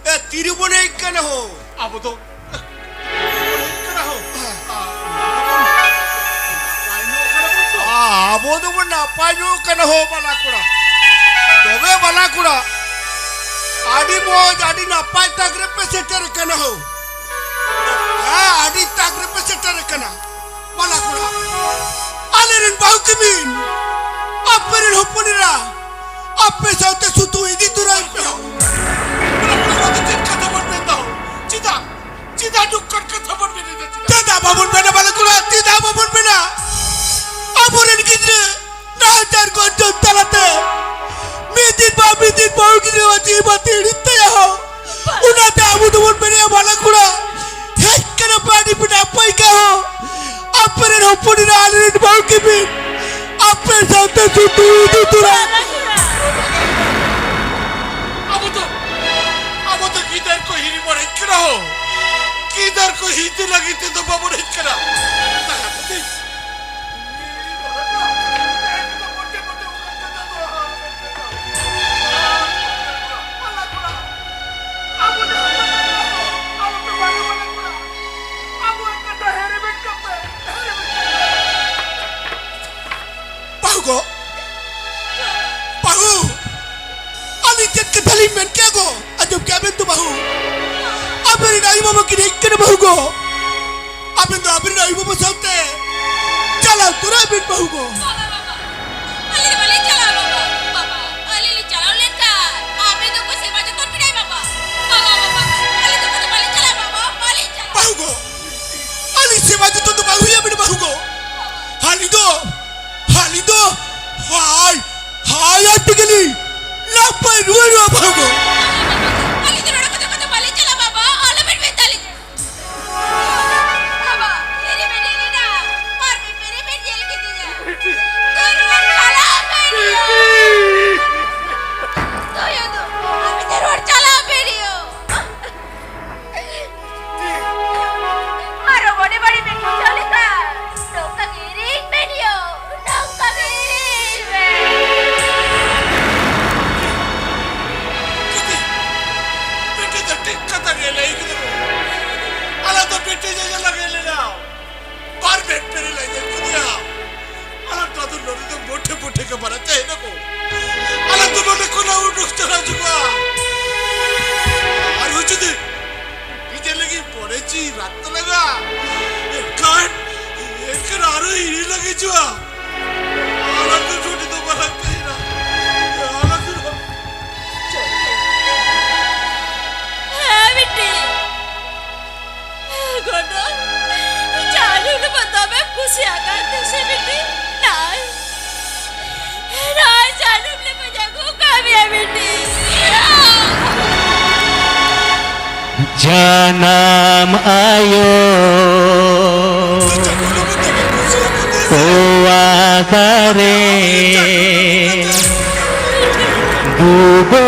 ᱮ, ᱛᱤᱨᱮᱵᱚᱱ ᱦᱮᱡ ᱠᱟᱱᱟ ᱦᱳ? ᱟᱵᱚ ᱫᱚ ᱦᱮᱡ ᱠᱟᱱᱟ ᱦᱳ᱾ ᱟᱵᱚ ᱫᱚᱵᱚᱱ ᱱᱟᱯᱟᱭ ᱧᱚᱜ ᱠᱟᱱᱟ ᱦᱳ, ᱵᱟᱞᱟ ᱠᱚᱲᱟ᱾ ᱛᱚᱵᱮ ᱵᱟᱞᱟ ᱠᱚᱲᱟ, ᱟᱹᱰᱤ ᱢᱚᱡᱽ, ᱟᱹᱰᱤ ᱱᱟᱯᱟᱭ ᱛᱟᱠ ᱨᱮᱯᱮ ᱥᱮᱴᱮᱨ ᱠᱟᱱᱟ ᱦᱳ᱾ ᱦᱮᱸ, ᱟᱹᱰᱤ ᱛᱟᱠ ᱨᱮᱯᱮ ᱥᱮᱴᱮᱨ ᱠᱟᱱᱟ᱾ ᱵᱟᱞᱟ ᱠᱚᱲᱟ, ᱟᱞᱮᱨᱮᱱ ᱵᱟᱹᱦᱩ ᱠᱤᱢᱤᱱ, ᱟᱯᱮᱨᱮᱱ ᱦᱚᱯᱚᱱ ᱮᱨᱟ, ᱟᱯᱮ ᱥᱟᱶᱛᱮ ᱥᱩᱛᱩ ᱤᱫᱤ ᱛᱚᱨᱟᱭ ᱯᱮ᱾ ᱵᱟᱞᱟ ᱠᱚᱲᱟ, ᱱᱚᱣᱟ ᱫᱚ ᱪᱮᱫ ᱠᱟᱛᱷᱟ ᱵᱚᱱ ᱢᱮᱱ ᱫᱟ? ᱪᱮᱫᱟᱜ? ᱪᱮᱫᱟᱜ ᱱᱚᱝᱠᱟᱱ ᱠᱟᱛᱷᱟ ᱵᱚᱱ ᱢᱮᱱ ᱮᱫᱟ? ᱪᱮᱫᱟᱜ? ᱪᱮᱫᱟᱜ ᱵᱟᱵᱚᱱ ᱢᱮᱱᱟ ᱵᱟᱞᱟ ᱠᱚᱲᱟ? ᱪᱮᱫᱟᱜ ᱵᱟᱵᱚᱱ ᱢᱮᱱᱟ? ᱟᱵᱚᱨᱮᱱ ᱜᱤᱫᱽᱨᱟᱹ ᱱᱟᱦᱟᱪᱟᱨ ᱜᱚᱨᱡᱚᱱ ᱛᱟᱞᱟᱛᱮ ᱢᱤᱫ ᱫᱤᱱ ᱵᱟ ᱢᱤᱫ ᱫᱤᱱ ᱵᱟᱹᱦᱩ ᱜᱤᱫᱽᱨᱟᱹᱣᱟᱜ ᱡᱤᱣᱤ ᱵᱟᱹᱛᱤ ᱦᱤᱲᱤᱡ ᱛᱟᱭᱟ ᱦᱳ᱾ ᱚᱱᱟᱛᱮ ᱟᱵᱚ ᱫᱚᱵᱚᱱ ᱢᱮᱱᱮᱜᱼᱟ ᱵᱟᱞᱟ ᱠᱚᱲᱟ, ᱦᱮᱡ ᱠᱟᱱᱟ ᱯᱮ ᱟᱹᱰᱤ ᱯᱮ ᱱᱟᱯᱟᱭ ᱠᱟ ᱦᱳ᱾ ᱟᱯᱮ ᱨᱮᱱ ᱦᱚᱯᱚᱱ ᱮᱨᱟ ᱟᱞᱮ ᱨᱮᱱ ᱵᱟᱹᱦᱩ ᱠᱤᱢᱤᱱ ᱟᱯᱮ ᱥᱟᱶᱛᱮ ᱥᱩᱛᱩ ᱤᱫᱤ ᱛᱚᱨᱟ᱾ ᱟᱵᱚ ᱫᱚ, ᱟᱵᱚ ᱫᱚ ᱜᱤᱫᱟᱹᱨ ᱠᱚ ᱦᱤᱨᱤ ᱵᱚᱱ ᱦᱮᱡ ᱠᱟᱱᱟ ᱦᱳ᱾ ᱜᱤᱫᱟᱹᱨ ᱠᱚ ᱦᱤᱨᱤ ᱞᱟᱹᱜᱤᱫ ᱛᱮᱫᱚ ᱵᱟᱵᱚᱱ ᱦᱮᱡ ᱠᱟᱱᱟ᱾ ᱵᱟᱹᱦᱩ ᱜᱚ, ᱵᱟᱹᱦᱩ, ᱵᱟᱵᱟ ᱠᱤᱱ ᱦᱮᱡ ᱠᱟᱱᱟ ᱵᱟᱹᱦᱩ ᱜᱚ᱾ ᱟᱵᱮᱱ ᱫᱚ ᱟᱵᱮᱱ ᱨᱮᱱ ᱟᱭᱳ ᱵᱟᱵᱟ ᱥᱟᱶᱛᱮ ᱪᱟᱞᱟᱣ ᱩᱛᱟᱹᱨᱚᱜ ᱵᱮᱱ ᱵᱟᱹᱦᱩ ᱜᱚ᱾ ᱵᱟᱵᱟ, ᱵᱟᱵᱟ, ᱟᱞᱮ ᱫᱚ ᱵᱟᱞᱮ ᱪᱟᱞᱟᱜᱼᱟ ᱵᱟᱵᱟ᱾ ᱵᱟᱵᱟ, ᱟᱞᱮ ᱞᱮ ᱪᱟᱞᱟᱣ ᱞᱮᱱᱠᱷᱟᱱ ᱟᱵᱮᱱ ᱫᱚ ᱚᱠᱚᱭ ᱥᱮᱵᱟ ᱡᱚᱛᱚᱱ ᱵᱮᱱᱟᱭ ᱵᱟᱵᱟ? ᱵᱟᱵᱟ, ᱵᱟᱵᱟ, ᱟᱞᱮ ᱫᱚ ᱚᱠᱚᱭ ᱫᱚ ᱵᱟᱞᱮ ᱪᱟᱞᱟᱜᱼᱟ ᱵᱟᱵᱟ, ᱵᱟᱞᱮ ᱪᱟᱞᱟᱜᱼᱟ᱾ ᱵᱟᱹᱦᱩ ᱜᱚ, ᱟᱞᱮ ᱥᱮᱵᱟ ᱡᱚᱛᱚᱱ ᱫᱚ ᱵᱟᱝ ᱦᱩᱭᱩᱜᱼᱟ ᱵᱮᱱ ᱵᱟᱹᱦᱩ ᱜᱚ᱾ ᱟᱞᱮ ᱫᱚ, ᱟᱞᱮ ᱫᱚ, ᱦᱟᱭ, ᱦᱟᱭ, ᱟᱡ ᱛᱮᱜᱮ ᱞᱤᱧ ᱱᱟᱯᱟᱭ ᱨᱩᱣᱟᱹᱲᱚᱜᱼᱟ ᱵᱟᱹᱦᱩ ᱜᱚ᱾ ᱟᱞᱮ ᱫᱚ ᱱᱚᱰᱮ ᱠᱷᱚᱱ ᱫᱚ ᱵᱟᱞᱮ ᱪᱟᱞᱟᱜᱼᱟ ᱵᱟᱵᱟ, ᱟᱞᱚᱵᱮᱱ ᱢᱮᱛᱟ ᱞᱮᱭᱟ᱾ ᱵᱟᱵᱟ, ᱯᱮᱨᱮ ᱯᱮᱨᱮ ᱞᱮᱱᱟ᱾ ᱟᱨ ᱯᱮᱨᱮ ᱯᱮᱨᱮ ᱧᱮᱞ ᱠᱮᱫᱮᱭᱟ᱾ ᱛᱚ ᱨᱩᱣᱟᱹᱲ ᱪᱟᱞᱟᱜ ᱟᱯᱮ ᱨᱮᱭᱚ᱾ ᱛᱚᱭᱚ ᱫᱚ, ᱟᱯᱮ ᱛᱮ ᱨᱩᱣᱟᱹᱲ ᱪᱟᱞᱟᱜ ᱟᱯᱮ ᱨᱮᱭᱚ᱾ ᱟᱨᱚ ᱢᱚᱱᱮ ᱵᱟᱹᱲᱤᱡ ᱵᱮᱱ ᱵᱩᱡᱷᱟᱹᱣ ᱞᱮᱠᱷᱟᱱ, ᱱᱚᱝᱠᱟ ᱜᱮ ᱤᱨᱤᱧ ᱵᱮᱱ ᱭᱚ᱾ ᱱᱚᱝᱠᱟ ᱜᱮ ᱤᱨᱤᱧ ᱵᱮᱱ᱾ ᱵᱤᱴᱤ, ᱵᱤᱴᱤ ᱫᱚ ᱴᱷᱤᱠ ᱠᱟᱛᱷᱟ ᱜᱮ ᱞᱟᱹᱭ ᱠᱮᱫᱟ ᱠᱚ᱾ ᱟᱞᱮ ᱫᱚ ᱵᱤᱴᱤ ᱧᱮᱧᱮᱞ ᱞᱮ ᱦᱮᱡ ᱞᱮᱱᱟ᱾ ᱵᱟᱨ ᱵᱮᱴ ᱯᱮᱨᱮ ᱞᱮ ᱧᱮᱞ ᱠᱮᱫᱮᱭᱟ᱾ ᱟᱨ ᱱᱚᱣᱟ ᱫᱚ ᱱᱚᱰᱮ ᱫᱚ ᱢᱚᱴᱷᱮ ᱢᱚᱴᱷᱮ ᱜᱮ ᱵᱟᱲᱟ ᱛᱟᱦᱮᱱᱟ ᱠᱚ᱾ ᱟᱞᱮ ᱫᱚ ᱱᱚᱰᱮ ᱠᱷᱚᱱᱟᱜ ᱩᱰᱩᱠ ᱪᱟᱞᱟᱣ ᱦᱤᱡᱩᱜᱼᱟ᱾ ᱟᱨ ᱦᱚᱸ ᱡᱩᱫᱤ ᱱᱤᱡᱮ ᱞᱟᱹᱜᱤᱫ ᱢᱚᱱᱮ ᱡᱤᱣᱤ ᱨᱟᱜ ᱛᱟᱞᱟᱝᱟ, ᱮᱱᱠᱷᱟᱱ, ᱮᱱᱠᱷᱟᱱ ᱟᱨᱚ ᱤᱧ ᱞᱟᱹᱜᱤᱫ ᱦᱤᱡᱩᱜᱼᱟ᱾ ᱟᱞᱮ ᱫᱚ ᱱᱚᱰᱮ ᱫᱚ ᱵᱟᱞᱟᱝ ᱛᱟᱦᱮᱱᱟ᱾ ᱟᱞᱮ ᱫᱚ ᱦᱮᱸ, ᱵᱤᱴᱤ᱾ ᱜᱚᱰᱚ, ᱡᱟᱹᱱᱩᱢ ᱞᱮ ᱵᱚᱱᱫᱚ ᱢᱮ ᱠᱩᱥᱤᱭᱟᱜ ᱠᱟᱱ ᱛᱮ ᱥᱮ ᱵᱤᱴᱤ? ᱱᱟᱭ, ᱱᱟᱭ ᱡᱟᱹᱱᱩᱢ ᱞᱮ ᱵᱚᱱᱫᱚ ᱟᱹᱜᱩ ᱠᱟᱜ ᱢᱮᱭᱟ ᱵᱤᱴᱤ᱾ ᱡᱟᱱᱟᱢ ᱟᱭᱳ ᱛᱚᱣᱟ ᱫᱟᱨᱮ ᱰᱩᱵᱟᱹ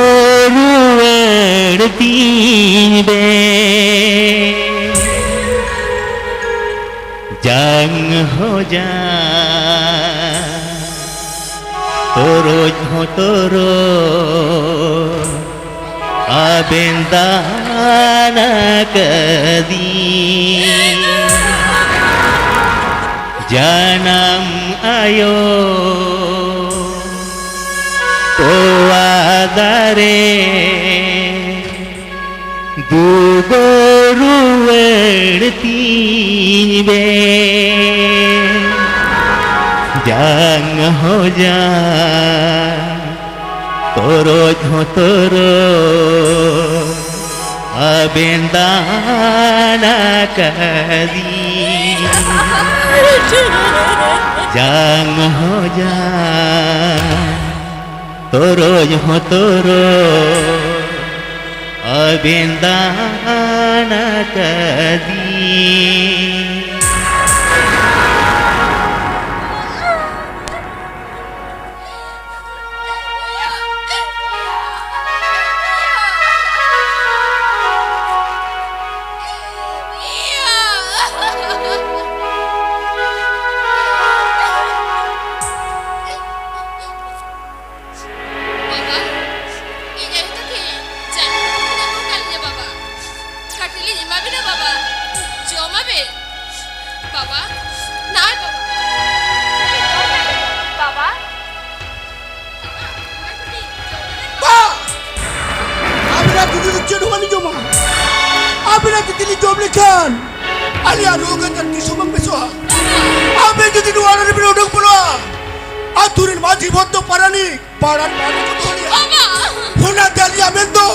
ᱨᱩᱣᱟᱹᱲ ᱛᱤᱧ ᱵᱮ᱾ ᱡᱟᱝ ᱦᱚᱸ ᱡᱟᱝ, ᱛᱚᱨᱚᱡ ᱦᱚᱸ ᱛᱚᱨᱚᱡ, ᱟᱵᱮᱱ ᱫᱟᱱ ᱟᱠᱟᱫᱤᱧ᱾ ᱡᱟᱱᱟᱢ ᱟᱭᱳ ᱛᱚᱣᱟ ᱫᱟᱨᱮ ᱫᱩᱵᱟᱹ ᱨᱩᱣᱟᱹᱲ ᱛᱤᱧ ᱵᱮ ᱡᱟᱝ ᱦᱚᱸ ᱡᱟᱝ, ᱛᱚᱨᱚᱡ ᱦᱚᱸ ᱛᱚᱨᱚᱡ, ᱟᱵᱮᱱ ᱫᱟᱱ ᱟᱠᱟᱫᱤᱧ᱾ ᱡᱟᱝ ᱦᱚᱸ ᱡᱟᱝ, ᱛᱚᱨᱚᱡ ᱦᱚᱸ ᱛᱚᱨᱚᱡ, ᱟᱵᱮᱱ ᱫᱟᱱ ᱟᱠᱟᱫᱤᱧ᱾ ᱵᱟᱵᱟ, ᱤᱧ ᱟᱭᱳ ᱛᱟᱹᱠᱤᱱ ᱡᱟᱹᱱᱩᱢ ᱠᱟᱹᱴᱩᱵ ᱠᱚ ᱠᱟᱞᱤᱧᱟ ᱵᱟᱵᱟ᱾ ᱠᱟᱹᱴᱤᱡ ᱞᱤᱧ ᱮᱢᱟ ᱵᱤᱱᱟ ᱵᱟᱵᱟ, ᱡᱚᱢᱟᱵᱤᱱ᱾ ᱵᱟᱵᱟ, ᱱᱟᱭ ᱵᱟᱵᱟ᱾ ᱵᱟᱵᱟ᱾ ᱵᱟ! ᱟᱵᱤᱱᱟᱜ ᱛᱤ ᱛᱮ ᱫᱚ ᱪᱮᱫ ᱦᱚᱸ ᱵᱟᱹᱞᱤᱧ ᱡᱚᱢᱟ᱾ ᱟᱵᱤᱱᱟᱜ ᱛᱤ ᱛᱮ ᱞᱤᱧ ᱡᱚᱢ ᱞᱮᱠᱷᱟᱱ ᱟᱞᱮᱭᱟᱜ ᱨᱳᱜᱽ ᱟᱡᱟᱨ ᱛᱤᱥ ᱦᱚᱸ ᱵᱟᱝ ᱵᱮᱥᱚᱜᱼᱟ᱾ ᱟᱵᱤᱱ ᱡᱩᱫᱤ ᱱᱚᱣᱟ ᱨᱮ ᱵᱤᱱ ᱩᱰᱩᱠ ᱵᱚᱞᱚᱜᱼᱟ, ᱟᱛᱳ ᱨᱮᱱ ᱢᱟᱹᱡᱷᱤ ᱵᱚᱫᱽᱫᱚ ᱯᱟᱨᱟᱱᱤᱠ ᱯᱟᱲᱟᱨ ᱯᱟᱲᱟ ᱠᱚ ᱫᱚᱦᱚ ᱞᱮᱭᱟ᱾ ᱵᱟᱵᱟ! ᱚᱱᱟᱛᱮ ᱟᱹᱞᱤᱧᱟᱜ ᱢᱮᱱ ᱫᱚ,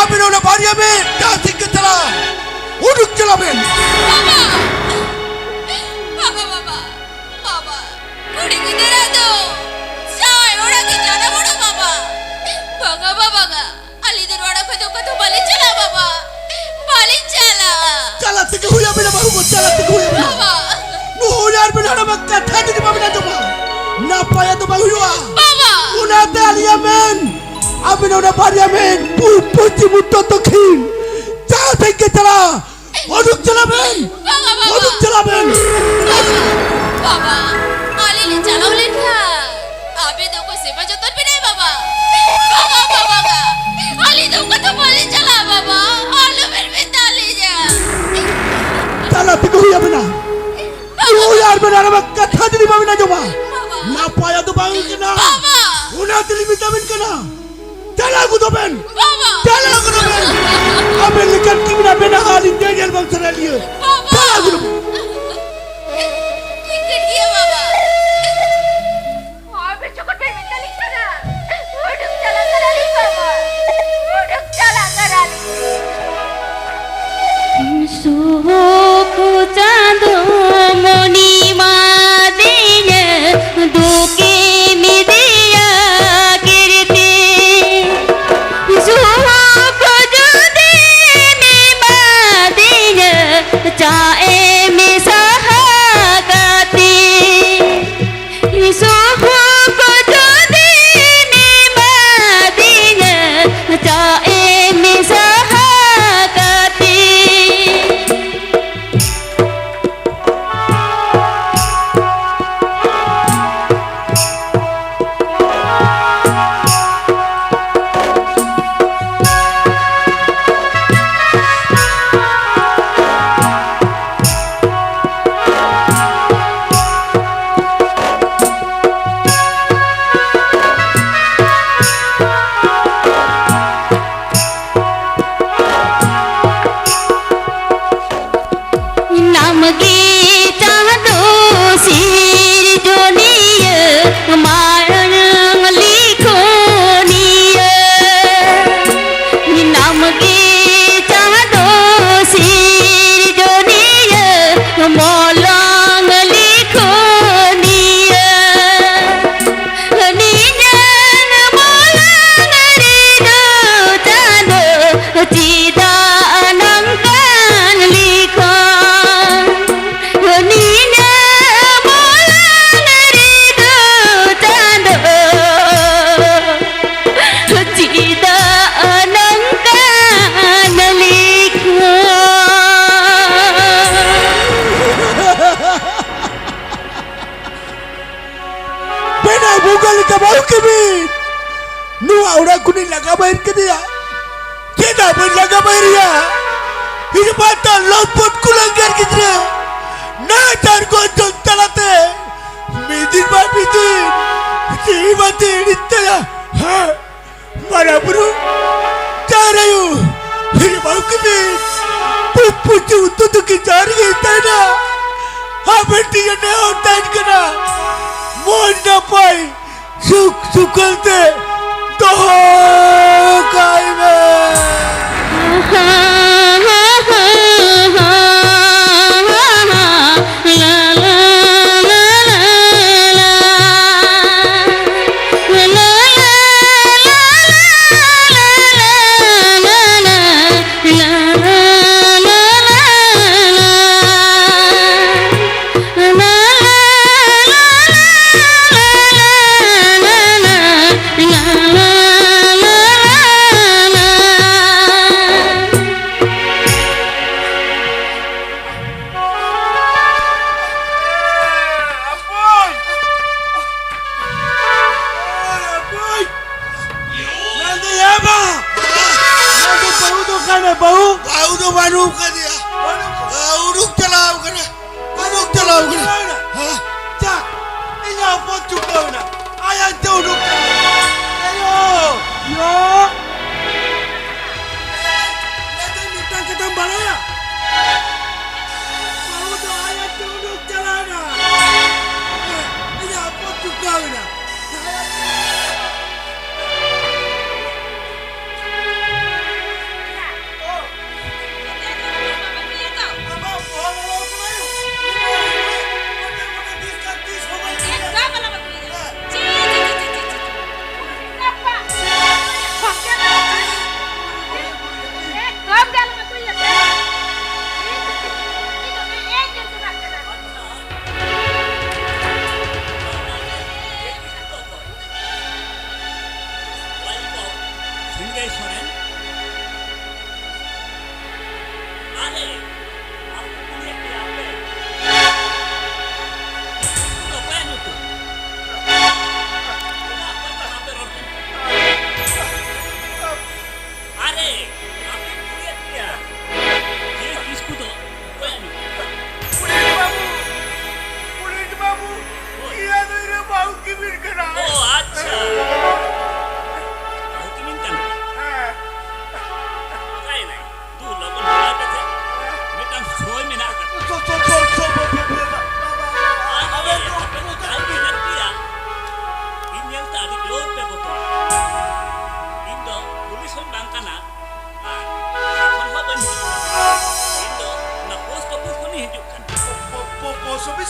ᱟᱵᱤᱱ ᱚᱱᱟ ᱵᱟᱨᱭᱟ ᱢᱮᱫ ᱡᱟᱦᱟᱸ ᱥᱮᱫ ᱜᱮ ᱪᱟᱞᱟᱜ, ᱩᱰᱩᱠ ᱪᱟᱞᱟᱜ ᱵᱮᱱ᱾ ᱵᱟᱵᱟ! ᱵᱟᱵᱟ, ᱵᱟᱵᱟ, ᱵᱟᱵᱟ, ᱠᱩᱲᱤ ᱜᱤᱫᱽᱨᱟᱹ ᱫᱚ ᱡᱟᱶᱟᱭ ᱚᱲᱟᱜ ᱜᱮ ᱡᱟᱱᱟᱢ ᱚᱲᱟᱜ ᱵᱟᱵᱟ᱾ ᱵᱟᱝᱟ, ᱵᱟᱵᱟ, ᱵᱟᱝᱟ᱾ ᱟᱹᱞᱤᱧ ᱫᱚ ᱱᱚᱰᱮ ᱠᱷᱚᱱ ᱫᱚ ᱚᱠᱟ ᱛᱮᱦᱚᱸ ᱵᱟᱹᱞᱤᱧ ᱪᱟᱞᱟᱜᱼᱟ ᱵᱟᱵᱟ, ᱵᱟᱹᱞᱤᱧ ᱪᱟᱞᱟᱜᱼᱟ᱾ ᱪᱟᱞᱟᱜ ᱛᱮᱜᱮ ᱦᱩᱭ ᱟᱵᱤᱱᱟ ᱵᱟᱹᱦᱩ ᱠᱚ, ᱪᱟᱞᱟᱜ ᱛᱮᱜᱮ ᱦᱩᱭ ᱟᱵᱤᱱᱟ᱾ ᱵᱟᱵᱟ᱾ ᱱᱩᱭ ᱟᱨ ᱵᱤᱱ ᱦᱟᱲᱟᱢᱟᱜ ᱠᱟᱛᱷᱟ ᱡᱩᱫᱤ ᱵᱟᱵᱤᱱ ᱟᱸᱡᱚᱢᱟ, ᱱᱟᱯᱟᱭᱟᱜ ᱫᱚ ᱵᱟᱝ ᱦᱩᱭᱩᱜᱼᱟ᱾ ᱵᱟᱵᱟ᱾ ᱚᱱᱟᱛᱮ ᱟᱹᱞᱤᱧᱟᱜ ᱢᱮᱱ, ᱟᱵᱤᱱ ᱚᱱᱟ ᱵᱟᱨᱭᱟ ᱢᱮᱫ ᱯᱩ-, ᱯᱚᱥᱪᱤᱢ ᱩᱛᱛᱚᱨ ᱫᱚᱠᱷᱤᱱ ᱡᱟᱦᱟᱸ ᱥᱮᱫ ᱜᱮ ᱪᱟᱞᱟᱜ, ᱩᱰᱩᱠ ᱪᱟᱞᱟᱜ ᱵᱮᱱ! ᱵᱟᱵᱟ, ᱵᱟᱵᱟ! ᱩᱰᱩᱠ ᱪᱟᱞᱟᱜ ᱵᱮᱱ! ᱵᱟᱵᱟ, ᱵᱟᱵᱟ, ᱟᱹᱞᱤᱧ ᱞᱤᱧ ᱪᱟᱞᱟᱣ ᱞᱮᱱᱠᱷᱟᱱ ᱟᱵᱮᱱ ᱫᱚ ᱚᱠᱚᱭ ᱥᱮᱵᱟ ᱡᱚᱛᱚᱱ ᱵᱮᱱᱟᱭ ᱵᱟᱵᱟ? ᱵᱟᱵᱟ, ᱵᱟᱵᱟ, ᱵᱟᱵᱟ! ᱟᱹᱞᱤᱧ ᱫᱚ ᱚᱠᱟ ᱛᱮᱦᱚᱸ ᱵᱟᱹᱞᱤᱧ ᱪᱟᱞᱟᱜᱼᱟ ᱵᱟᱵᱟ, ᱟᱞᱚᱵᱮᱱ ᱢᱮᱛᱟ ᱞᱤᱧᱟ᱾ ᱪᱟᱞᱟᱜ ᱛᱮᱜᱮ ᱦᱩᱭ ᱟᱵᱮᱱᱟ᱾ ᱵᱟᱵᱟ! ᱦᱩᱭ ᱟᱨ ᱵᱮᱱ ᱟᱨ ᱟᱢᱟᱜ ᱠᱟᱛᱷᱟ ᱡᱩᱫᱤ ᱵᱟᱵᱮᱱ ᱟᱸᱡᱚᱢᱟ, ᱵᱟᱵᱟ! ᱱᱟᱯᱟᱭᱟᱜ ᱫᱚ ᱵᱟᱝ ᱠᱟᱱᱟ᱾ ᱵᱟᱵᱟ! ᱚᱱᱟ ᱛᱮᱞᱤᱧ ᱢᱮᱛᱟᱵᱮᱱ ᱠᱟᱱᱟ᱾ ᱪᱟᱞᱟᱣ ᱜᱚᱫᱚᱜ ᱵᱮᱱ᱾ ᱵᱟᱵᱟ! ᱪᱟᱞᱟᱣ ᱜᱚᱫᱚᱜ ᱵᱮᱱ᱾ ᱟᱵᱮᱱ ᱞᱮᱠᱟᱱ ᱠᱤᱢᱤᱱ ᱟᱵᱮᱱᱟᱜ ᱟᱹᱞᱤᱧ ᱧᱮᱧᱮᱞ ᱵᱟᱝ ᱥᱟᱱᱟ ᱞᱤᱧᱟ᱾ ᱵᱟᱵᱟ! ᱪᱟᱞᱟᱣ ᱜᱚᱫᱚᱜ ᱵᱮᱱ᱾ ᱴᱷᱤᱠᱟᱹᱱ ᱜᱮᱭᱟ ᱵᱟᱵᱟ᱾ ᱟᱵᱮᱱ ᱡᱚᱠᱷᱚᱱ ᱵᱮᱱ ᱢᱮᱛᱟᱞᱤᱧ ᱠᱟᱱᱟ, ᱩᱰᱩᱠ ᱪᱟᱞᱟᱜ ᱠᱟᱱᱟᱞᱤᱧ ᱵᱟᱵᱟ᱾ ᱩᱰᱩᱠ ᱪᱟᱞᱟᱜ ᱠᱟᱱᱟᱞᱤᱧ᱾ ᱥᱩᱠ ᱪᱟᱸᱫᱚ ᱢᱚᱱᱤ ᱢᱟᱫᱤᱧ ᱫᱩᱠᱤ ᱢᱤᱫᱤᱭᱟ ᱠᱤᱨᱛᱤ᱾ ᱥᱩᱠ ᱡᱩᱫᱤᱢ ᱮᱢᱟᱫᱤᱧᱟ ᱪᱟᱜ ᱮᱢ ᱥᱟᱦᱟ ᱠᱟᱛᱮ᱾ ᱥᱩᱠ ᱡᱩᱫᱤᱢ ᱮᱢᱟᱫᱤᱧᱟ ᱪᱟᱜ ᱮᱢ ᱥᱟᱦᱟ ᱠᱟᱛᱮ᱾ ᱱᱟᱢᱜᱮ ᱪᱟᱸᱫᱚ ᱥᱤᱨᱡᱚᱱᱤᱭᱟᱹ, ᱢᱟᱨᱟᱝ ᱞᱤᱠᱷᱚᱱᱤᱭᱟᱹ᱾ ᱱᱟᱢᱜᱮ ᱪᱟᱸᱫᱚ ᱥᱤᱨᱡᱚᱱᱤᱭᱟᱹ, ᱢᱚᱞᱚᱝ ᱞᱤᱠᱷᱚᱱᱤᱭᱟᱹ᱾ ᱱᱤᱧᱟᱝ ᱢᱚᱞᱟᱝ ᱨᱮᱫᱚ ᱪᱟᱸᱫᱚ ᱪᱮᱫᱟᱜ ᱱᱚᱝᱠᱟᱱ ᱞᱤᱠᱷᱚᱱ? ᱱᱤᱧᱟᱝ ᱢᱚᱞᱟᱝ ᱨᱮᱫᱚ ᱪᱟᱸᱫᱚ ᱪᱮᱫᱟᱜ ᱱᱚᱝᱠᱟᱱ ᱞᱤᱠᱷᱚᱱ? ᱵᱮᱱᱟᱣ ᱵᱚᱸᱜᱟ ᱞᱮᱠᱟ ᱵᱟᱹᱦᱩ ᱠᱤᱢᱤᱱ ᱱᱚᱣᱟ ᱚᱲᱟᱜ ᱠᱷᱚᱱᱤᱧ ᱞᱟᱜᱟ ᱵᱟᱭᱨ ᱠᱮᱫᱮᱭᱟ᱾ ᱪᱮᱫᱟᱜ ᱵᱟᱹᱧ ᱞᱟᱜᱟ ᱵᱟᱭᱨᱮᱭᱟ? ᱤᱧ ᱢᱟᱛᱟᱞ ᱞᱚᱴᱯᱚᱴ ᱠᱩᱞᱟᱹᱝᱜᱟᱨ ᱜᱤᱫᱽᱨᱟᱹ ᱱᱟᱦᱟᱪᱟᱨ ᱜᱚᱡᱚᱱ ᱛᱟᱞᱟᱛᱮ ᱢᱤᱫ ᱫᱤᱱ ᱵᱟᱝ ᱢᱤᱫ ᱫᱤᱱ ᱡᱤᱣᱤ ᱵᱟᱹᱛᱤ ᱤᱲᱤᱡ ᱛᱟᱭᱟ᱾ ᱦᱮᱸ, ᱢᱟ ᱦᱟᱨᱟ ᱵᱩᱨᱩ ᱡᱟᱦᱮᱨ ᱟᱭᱳ, ᱦᱤᱨᱤ ᱵᱟᱹᱦᱩ ᱠᱤᱱ ᱯᱩᱡ ᱯᱩᱡ ᱩᱛᱩ ᱫᱚᱠᱤᱱ ᱡᱟᱦᱮᱨ ᱜᱮ ᱛᱟᱦᱮᱱᱟ᱾ ᱟᱵᱮᱱ ᱴᱷᱮᱱ ᱱᱮᱦᱚᱨ ᱛᱟᱦᱮᱱ ᱠᱟᱱᱟ, ᱢᱚᱡᱽ ᱱᱟᱯᱟᱭ ᱥᱩᱠ ᱥᱩᱠᱟᱹᱞ ᱛᱮ ᱫᱚᱦᱚ ᱠᱟᱭ ᱢᱮ᱾ ᱢᱮᱱᱫᱟᱹᱧ, ᱮ ᱵᱟ! ᱢᱮᱱᱫᱟᱹᱧ, ᱵᱟᱹᱦᱩ ᱫᱚ ᱚᱠᱟᱭ ᱱᱟᱭ, ᱵᱟᱹᱦᱩ? ᱵᱟᱹᱦᱩ ᱫᱚ ᱵᱟᱹᱱᱩᱜ ᱠᱟᱫᱮᱭᱟ᱾ ᱵᱟᱹᱱᱩᱜ ᱠᱟᱫᱮᱭᱟ? ᱩᱰᱩᱠ ᱪᱟᱞᱟᱣ ᱠᱟᱱᱟ᱾ ᱩᱰᱩᱠ ᱪᱟᱞᱟᱣ ᱠᱟᱱᱟ᱾ ᱦᱮᱸ? ᱪᱟᱠ, ᱤᱧᱟᱹᱜ ᱦᱚᱯᱚᱱ ᱪᱩᱠᱟᱹᱣ ᱮᱱᱟ᱾ ᱟᱭ ᱟᱭ ᱛᱮ ᱩᱰᱩᱠ ᱪᱟᱞᱟᱣ ᱮᱱᱟ᱾ ᱮ ᱭᱳ! ᱭᱳ! ᱢᱮᱱᱫᱟᱹᱧ, ᱢᱤᱫᱴᱟᱝ ᱠᱟᱛᱷᱟᱢ ᱵᱟᱲᱟᱭᱟ? ᱵᱟᱹᱦᱩ ᱫᱚ ᱟᱭ ᱟᱭ ᱛᱮ ᱩᱰᱩᱠ ᱪᱟᱞᱟᱣ ᱮᱱᱟ᱾ ᱤᱧᱟᱹᱜ ᱦᱚᱯᱚᱱ ᱪᱩᱠᱟᱹᱣ ᱮᱱᱟ᱾ ᱥᱤᱝᱨᱟᱹᱭ ᱥᱚᱨᱮᱱ᱾ ᱟᱨᱮ, ᱟᱯᱮ ᱠᱩᱲᱤ ᱯᱮᱭᱟ ᱯᱮ᱾ ᱚᱠᱚᱭᱟᱜ ᱧᱩᱛᱩᱢ? ᱪᱮᱫᱟᱜ ᱚᱠᱚᱭ ᱠᱟᱱᱟ ᱯᱮ ᱨᱚᱲ ᱠᱤᱱ? ᱟᱨᱮ, ᱟᱯᱮ ᱠᱩᱲᱤ ᱯᱮᱭᱟ᱾ ᱡᱮ ᱠᱤᱥᱠᱩ ᱫᱚ ᱚᱠᱚᱭᱟᱜ ᱧᱩᱛᱩᱢ? ᱯᱩᱞᱤᱥ ᱵᱟᱹᱵᱩ, ᱯᱩᱞᱤᱥ ᱵᱟᱹᱵᱩ, ᱤᱭᱟᱹ ᱫᱚ ᱤᱧ ᱨᱮ ᱵᱟᱹᱦᱩ ᱠᱤᱢᱤᱱ ᱠᱟᱱᱟ᱾ ᱚ, ᱟᱪᱪᱷᱟ᱾ ᱵᱟᱹᱦᱩ ᱠᱤᱢᱤᱱ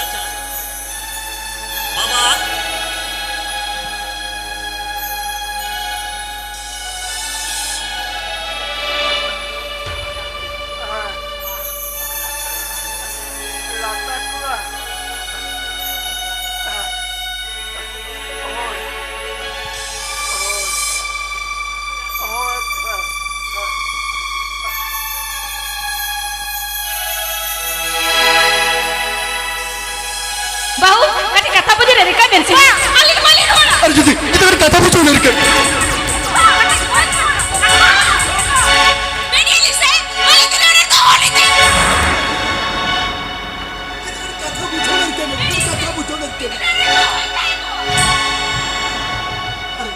ᱟᱪᱪᱷᱟ, ᱵᱟᱵᱟ᱾ ᱵᱟᱹᱦᱩ, ᱠᱟᱹᱴᱤᱡ ᱠᱟᱛᱷᱟ ᱵᱩᱡᱷᱟᱹᱣ ᱨᱮ ᱨᱤᱠᱟᱹᱭ ᱵᱮᱱ ᱥᱮ᱾ ᱵᱟᱝ, ᱟᱹᱞᱤᱧ ᱵᱟᱹᱞᱤᱧ ᱨᱚᱲᱟ᱾ ᱟᱨ ᱡᱩᱫᱤ ᱱᱤᱛᱚᱜ ᱠᱟᱛᱷᱟ ᱵᱩᱡᱷᱟᱹᱣ ᱞᱮᱱ ᱠᱷᱟᱱ? ᱵᱮᱱ ᱧᱮᱞ ᱥᱮ, ᱟᱹᱞᱤᱧ ᱫᱚ ᱱᱚᱰᱮ ᱫᱚᱦᱚ ᱞᱤᱧ᱾ ᱠᱟᱛᱷᱟ ᱵᱩᱡᱷᱟᱹᱣ ᱞᱮᱱ ᱠᱷᱟᱱ, ᱠᱟᱛᱷᱟ ᱵᱩᱡᱷᱟᱹᱣ ᱞᱮᱱ ᱠᱷᱟᱱ᱾ ᱟᱨ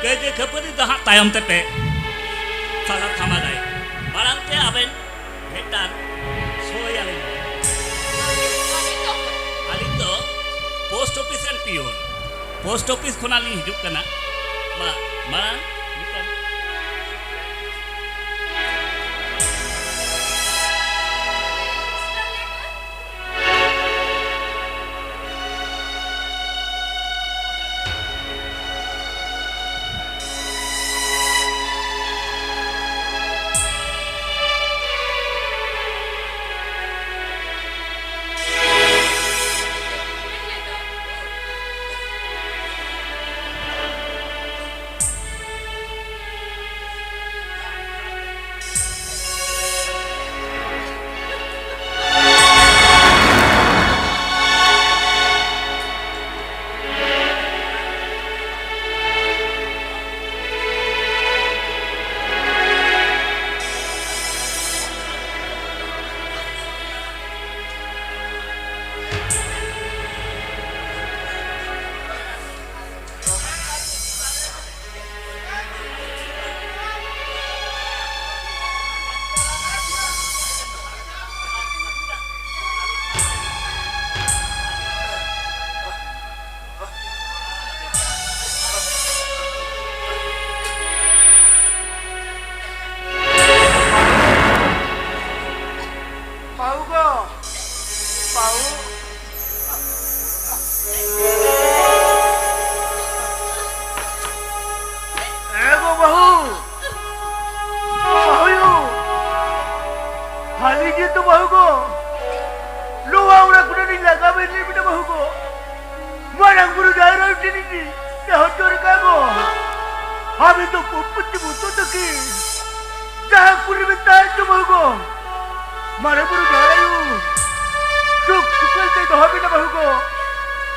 ᱠᱟᱹᱭᱡᱟᱹ ᱠᱷᱟᱹᱯᱟᱹᱨᱤ ᱫᱚ ᱦᱟᱸᱜ ᱛᱟᱭᱚᱢ ᱛᱮᱯᱮ ᱥᱟᱞᱟ ᱛᱷᱟᱢᱟᱫᱟᱭ᱾ ᱢᱟᱲᱟᱝ ᱛᱮ ᱟᱵᱮᱱ ᱢᱤᱫᱴᱟᱝ ᱥᱳᱭ ᱟᱹᱞᱤᱧ ᱵᱮᱱ᱾ ᱟᱹᱞᱤᱧ ᱫᱚ ᱯᱳᱥᱴ ᱚᱯᱷᱤᱥ ᱨᱮᱱ ᱯᱤᱭᱳᱱ᱾ ᱯᱳᱥᱴ ᱚᱯᱷᱤᱥ ᱠᱷᱚᱱᱟᱜ ᱞᱤᱧ ᱦᱤᱡᱩᱜ ᱠᱟᱱᱟ᱾ ᱢᱟ, ᱢᱟᱲᱟᱝ ᱢᱤᱫᱴᱟᱝ ᱱᱮᱦᱚᱨ ᱡᱚᱦᱟᱨ ᱠᱟᱜ ᱜᱚ᱾ ᱟᱢ ᱫᱚ ᱯᱩᱛᱤ ᱵᱩᱛᱩ ᱛᱟᱹᱠᱤ ᱡᱟᱦᱟᱸ ᱠᱩᱞᱤ ᱢᱮᱛᱟᱭ ᱪᱚ ᱵᱟᱹᱦᱩ ᱜᱚ᱾ ᱢᱟᱨᱮ ᱵᱩᱨᱩ ᱡᱟᱦᱮᱨ ᱟᱭᱳ, ᱥᱩᱠ ᱥᱩᱠᱟᱹᱞ ᱛᱮ ᱫᱚᱦᱚ ᱵᱤᱱᱟ ᱵᱟᱹᱦᱩ ᱜᱚ᱾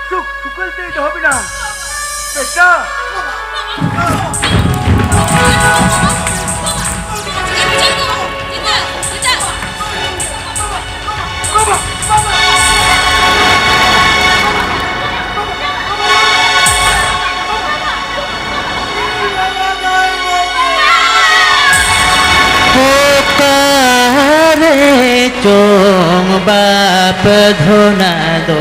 ᱥᱩᱠ ᱥᱩᱠᱟᱹᱞ ᱛᱮ ᱫᱚᱦᱚ ᱵᱤᱱᱟ᱾ ᱵᱮᱴᱟ᱾ ᱚᱠᱟᱨᱮ ᱪᱚᱝ ᱵᱟᱯ ᱫᱷᱚᱱᱟ ᱫᱚ,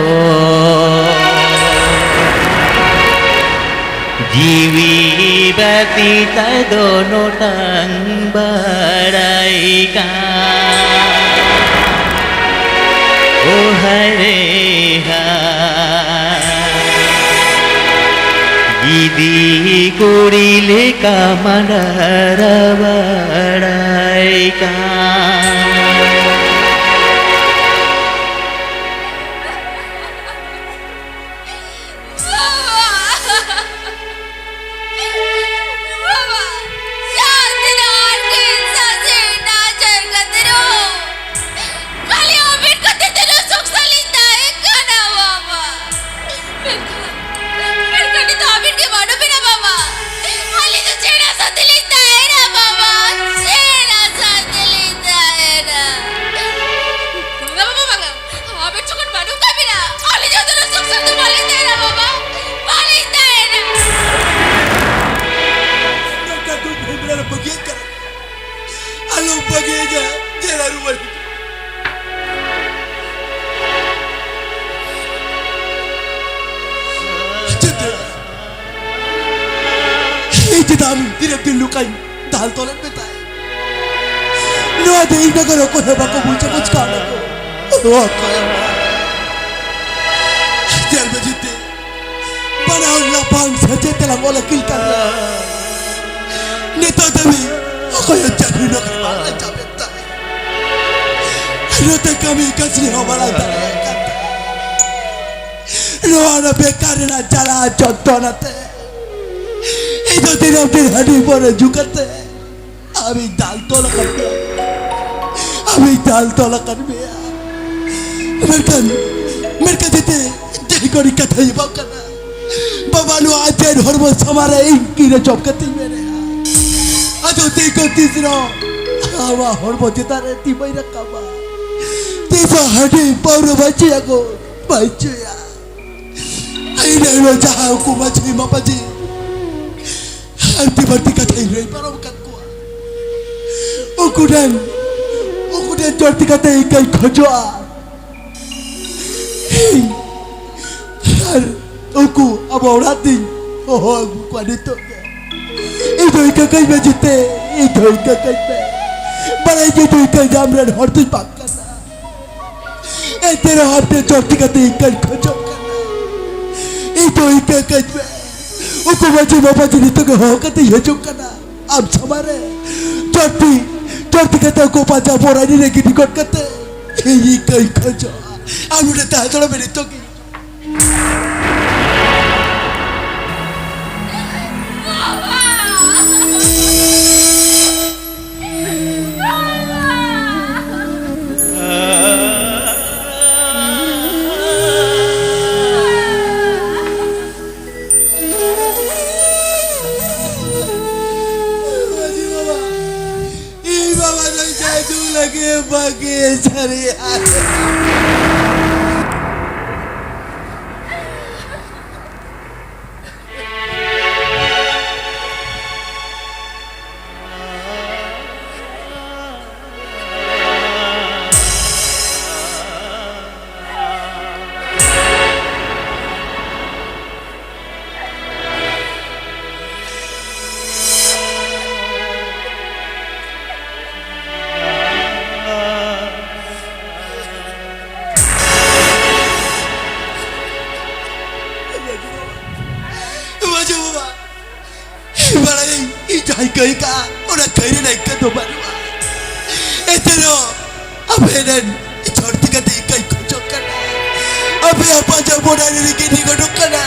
ᱡᱤᱣᱤ ᱵᱟᱹᱛᱤ ᱛᱟᱭ ᱫᱚ ᱱᱚᱴᱟᱝ ᱵᱟᱲᱟᱭ ᱠᱟᱱ᱾ ᱳ ᱦᱟᱭ ᱨᱮ ᱦᱟᱭ, ᱜᱤᱫᱤ ᱠᱩᱲᱤ ᱞᱮᱠᱟ ᱢᱟᱸᱰᱟᱨᱟ ᱵᱟᱲᱟᱭ ᱠᱟᱱ᱾ ᱵᱟᱵᱟ! ᱡᱟᱦᱟᱸ ᱛᱤᱱᱟᱹᱜ ᱦᱚᱲ ᱠᱤᱱ ᱥᱟᱥᱮ ᱱᱟᱪᱟᱨ ᱠᱟᱛᱮ ᱨᱮᱦᱚᱸ, ᱠᱷᱟᱹᱞᱤ ᱟᱹᱵᱤᱱ ᱠᱷᱟᱹᱛᱤᱨ ᱛᱮ ᱱᱚᱣᱟ ᱥᱚᱝᱥᱟᱨ ᱞᱤᱧ ᱛᱟᱦᱮᱸ ᱠᱟᱱᱟ, ᱵᱟᱵᱟ᱾ ᱢᱮᱱᱠᱷᱟᱱ, ᱢᱮᱱᱠᱷᱟᱱ ᱱᱤᱛᱚᱜ ᱟᱹᱵᱤᱱ ᱜᱮ ᱵᱟᱹᱱᱩᱜ ᱵᱤᱱᱟ, ᱵᱟᱵᱟ᱾ ᱟᱹᱞᱤᱧ ᱫᱚ ᱪᱮᱫ ᱟᱥᱟ ᱛᱮᱞᱤᱧ ᱛᱟᱦᱮᱸᱱᱟ, ᱵᱟᱵᱟ? ᱪᱮᱫ ᱟᱥᱟ ᱛᱮᱞᱤᱧ ᱛᱟᱦᱮᱸᱱᱟ? ᱵᱟᱵᱟ, ᱵᱟᱵᱟ, ᱵᱟᱵᱟ᱾ ᱟᱵᱮᱱ ᱡᱚᱠᱷᱚᱱ ᱵᱟᱹᱱᱩᱜ ᱠᱟᱜ ᱵᱮᱱᱟ, ᱟᱹᱞᱤᱧ ᱡᱚᱛᱚ ᱥᱩᱠ ᱥᱟᱱᱛᱤ ᱵᱟᱹᱞᱤᱧ ᱛᱟᱦᱮᱱᱟ ᱵᱟᱵᱟ, ᱵᱟᱹᱞᱤᱧ ᱛᱟᱦᱮᱱᱟ᱾ ᱱᱚᱝᱠᱟ ᱫᱩᱠ ᱵᱷᱚᱭ ᱢᱮᱱᱟᱜ ᱨᱮ ᱵᱟᱹᱜᱤᱭᱟᱹᱧ ᱠᱟᱱᱟ᱾ ᱟᱞᱚᱢ ᱵᱟᱹᱜᱤᱭᱟᱹᱧᱟ, ᱫᱮᱞᱟ ᱨᱩᱣᱟᱹᱲ ᱦᱤᱡᱩᱜ᱾ ᱪᱤᱱᱛᱟᱹ, ᱤᱧ ᱪᱮᱫᱟᱜ ᱟᱢ ᱛᱤᱨᱮ ᱛᱤᱨᱞᱩ ᱠᱟᱧ ᱫᱟᱞ ᱛᱚᱞᱮᱫ ᱢᱮᱛᱟᱭ? ᱱᱚᱣᱟ ᱫᱚ ᱤᱧ ᱵᱮᱜᱚᱨ ᱚᱠᱚᱭ ᱦᱚᱸ ᱵᱟᱠᱚ ᱵᱩᱡᱟ, ᱵᱩᱡᱽ ᱠᱟᱜ ᱢᱮ᱾ ᱚᱠᱚᱭ ᱦᱚᱸ ᱵᱟᱝ᱾ ᱧᱮᱞ ᱢᱮ ᱡᱤᱛᱮ, ᱵᱟᱱᱟ ᱦᱚᱲ ᱞᱟᱯᱷᱟᱝ ᱥᱮᱪᱮᱫ ᱛᱮᱞᱟᱝ ᱚᱞ ᱟᱹᱠᱤᱞ ᱠᱟᱱ ᱨᱮᱦᱚᱸ, ᱱᱤᱛᱚᱜ ᱫᱷᱟᱹᱵᱤᱡ ᱚᱠᱚᱭ ᱦᱚᱸ ᱪᱟᱹᱠᱨᱤ ᱱᱚᱠᱨᱤ ᱵᱟᱝ ᱞᱮ ᱧᱟᱢᱮᱫ ᱛᱟᱭ᱾ ᱱᱚᱛᱮ ᱠᱟᱹᱢᱤ ᱠᱟᱹᱥᱱᱤ ᱦᱚᱸ ᱵᱟᱞᱟᱝ ᱫᱟᱲᱮᱭᱟᱜ ᱠᱟᱱ ᱛᱟᱭ᱾ ᱱᱚᱣᱟ ᱫᱚ ᱵᱮᱠᱟᱨ ᱨᱮᱱᱟᱜ ᱡᱟᱞᱟ ᱡᱚᱱᱛᱨᱚᱱᱟ ᱛᱮ ᱤᱧ ᱫᱚ ᱫᱤᱱᱟᱹᱢ ᱫᱤᱱ ᱦᱟᱺᱰᱤ ᱯᱟᱹᱣᱨᱟᱹ ᱧᱩ ᱠᱟᱛᱮ ᱟᱢᱤᱧ ᱫᱟᱞ ᱛᱚᱞ ᱟᱠᱟᱫ ᱢᱮᱭᱟ, ᱟᱢᱤᱧ ᱫᱟᱞ ᱛᱚᱞ ᱟᱠᱟᱫ ᱢᱮᱭᱟ᱾ ᱢᱮᱱᱠᱷᱟᱱ, ᱢᱮᱱᱠᱷᱟᱱ ᱡᱮᱛᱮ ᱡᱮ ᱠᱚᱨᱮ ᱠᱟᱛᱷᱟᱧ ᱮᱢᱟᱢ ᱠᱟᱱᱟ, ᱵᱟᱵᱟ, ᱱᱚᱣᱟ ᱟᱡᱟᱨ ᱦᱚᱲᱢᱚ ᱥᱟᱢᱟᱝ ᱨᱮ ᱤᱧ ᱠᱤᱨᱮ ᱡᱚᱢ ᱠᱟᱛᱮᱧ ᱢᱮᱱᱮᱜᱼᱟ᱾ ᱟᱫᱚ ᱛᱤᱥ ᱠᱚ ᱛᱤᱥ ᱨᱮᱦᱚᱸ ᱟᱢᱟᱜ ᱦᱚᱲᱢᱚ ᱪᱮᱛᱟᱱ ᱨᱮ ᱛᱤ ᱵᱟᱹᱧ ᱨᱟᱠᱟᱵᱟ᱾ ᱛᱤᱥ ᱦᱚᱸ ᱦᱟᱺᱰᱤ ᱯᱟᱹᱣᱨᱟᱹ ᱵᱟᱹᱧ ᱪᱩᱭᱟ ᱜᱚ, ᱵᱟᱹᱧ ᱪᱩᱭᱟ᱾ ᱤᱧ ᱨᱮᱱ ᱡᱟᱦᱟᱸ ᱩᱱᱠᱩ ᱢᱟᱹᱡᱷᱤ ᱢᱟᱯᱟᱡᱷᱤ ᱦᱟᱱᱛᱤ ᱵᱟᱹᱲᱛᱤ ᱠᱟᱛᱷᱟᱧ ᱞᱟᱹᱭ ᱯᱟᱨᱚᱢ ᱟᱠᱟᱫ ᱠᱚᱣᱟ, ᱩᱱᱠᱩ ᱴᱷᱮᱱ, ᱩᱱᱠᱩ ᱴᱷᱮᱱ ᱡᱟᱹᱥᱛᱤ ᱠᱟᱛᱮ ᱤᱧ ᱠᱟᱹᱧ ᱠᱷᱚᱡᱚᱜᱼᱟ᱾ ᱤᱧ ᱟᱨ ᱩᱱᱠᱩ ᱟᱵᱚ ᱚᱲᱟᱜ ᱛᱤᱧ ᱦᱚᱦᱚ ᱟᱹᱜᱩ ᱠᱚᱣᱟ ᱱᱤᱛᱚᱜ ᱜᱮ᱾ ᱤᱧ ᱫᱚ ᱤᱠᱟᱹ ᱠᱟᱹᱧ ᱢᱮ ᱡᱤᱛᱮ, ᱤᱧ ᱫᱚ ᱤᱠᱟᱹ ᱠᱟᱹᱧ ᱢᱮ᱾ ᱵᱟᱲᱟᱭ ᱜᱮ ᱫᱚ ᱤᱠᱟᱹ ᱧᱟᱢ ᱨᱮᱱ ᱦᱚᱲ ᱫᱚᱧ ᱵᱟᱝ ᱠᱟᱱᱟ᱾ ᱮᱱᱛᱮ ᱨᱮᱦᱚᱸ ᱟᱢ ᱴᱷᱮᱱ ᱡᱟᱹᱥᱛᱤ ᱠᱟᱛᱮ ᱤᱠᱟᱹᱧ ᱠᱷᱚᱡᱚᱜ ᱠᱟᱱᱟ᱾ ᱤᱧ ᱫᱚ ᱤᱠᱟᱹ ᱠᱟᱹᱧ ᱢᱮ᱾ ᱩᱱᱠᱩ ᱢᱟᱹᱡᱷᱤ ᱵᱟᱵᱟ ᱡᱮ ᱱᱤᱛᱚᱜ ᱜᱮ ᱦᱚᱦᱚ ᱠᱟᱛᱮ ᱦᱤᱡᱩᱜ ᱠᱟᱱᱟ᱾ ᱟᱢ ᱥᱟᱢᱟᱝ ᱨᱮ ᱡᱟᱹᱥᱛᱤ, ᱡᱟᱹᱥᱛᱤ ᱠᱟᱛᱮ ᱩᱱᱠᱩ ᱯᱟᱸᱡᱟ ᱵᱚᱨᱟ ᱨᱮ ᱜᱤᱰᱤ ᱜᱚᱫ ᱠᱟᱛᱮ ᱤᱧ ᱤᱠᱟᱹᱧ ᱠᱷᱚᱡᱚᱜᱼᱟ᱾ ᱟᱢ ᱱᱚᱰᱮ ᱛᱟᱦᱮᱸ ᱦᱟᱛᱟᱲᱚᱜ ᱢᱮ ᱱᱤᱛᱚᱜ ᱜᱮ᱾ ᱢᱟᱹᱡᱷᱤ ᱵᱟᱵᱟ, ᱤᱧ ᱵᱟᱵᱟ ᱫᱚ ᱡᱟᱭ ᱫᱩᱠ ᱞᱟᱹᱜᱤᱫ ᱵᱟᱹᱜᱤ ᱥᱟᱹᱨᱤᱭᱟ᱾ ᱢᱟᱹᱡᱷᱤ ᱵᱟᱵᱟ, ᱵᱟᱲᱟᱭᱟᱹᱧ, ᱤᱧ ᱡᱟᱦᱟᱸᱧ ᱠᱟᱹᱭ ᱠᱟᱜᱼᱟ, ᱚᱱᱟ ᱠᱟᱹᱭ ᱨᱮᱱᱟᱜ ᱤᱠᱟᱹ ᱫᱚ ᱵᱟᱹᱱᱩᱜᱼᱟ᱾ ᱮᱱᱛᱮ ᱨᱮᱦᱚᱸ, ᱟᱯᱮ ᱨᱮᱱ ᱡᱷᱚᱨᱛᱤ ᱠᱟᱛᱮ ᱤᱠᱟᱹᱧ ᱠᱷᱚᱡᱚᱜ ᱠᱟᱱᱟ᱾ ᱟᱯᱮᱭᱟᱜ ᱯᱟᱸᱡᱟ ᱵᱚᱰᱟᱭ ᱨᱮ ᱜᱤᱰᱤ ᱜᱚᱰᱚᱜ ᱠᱟᱱᱟ᱾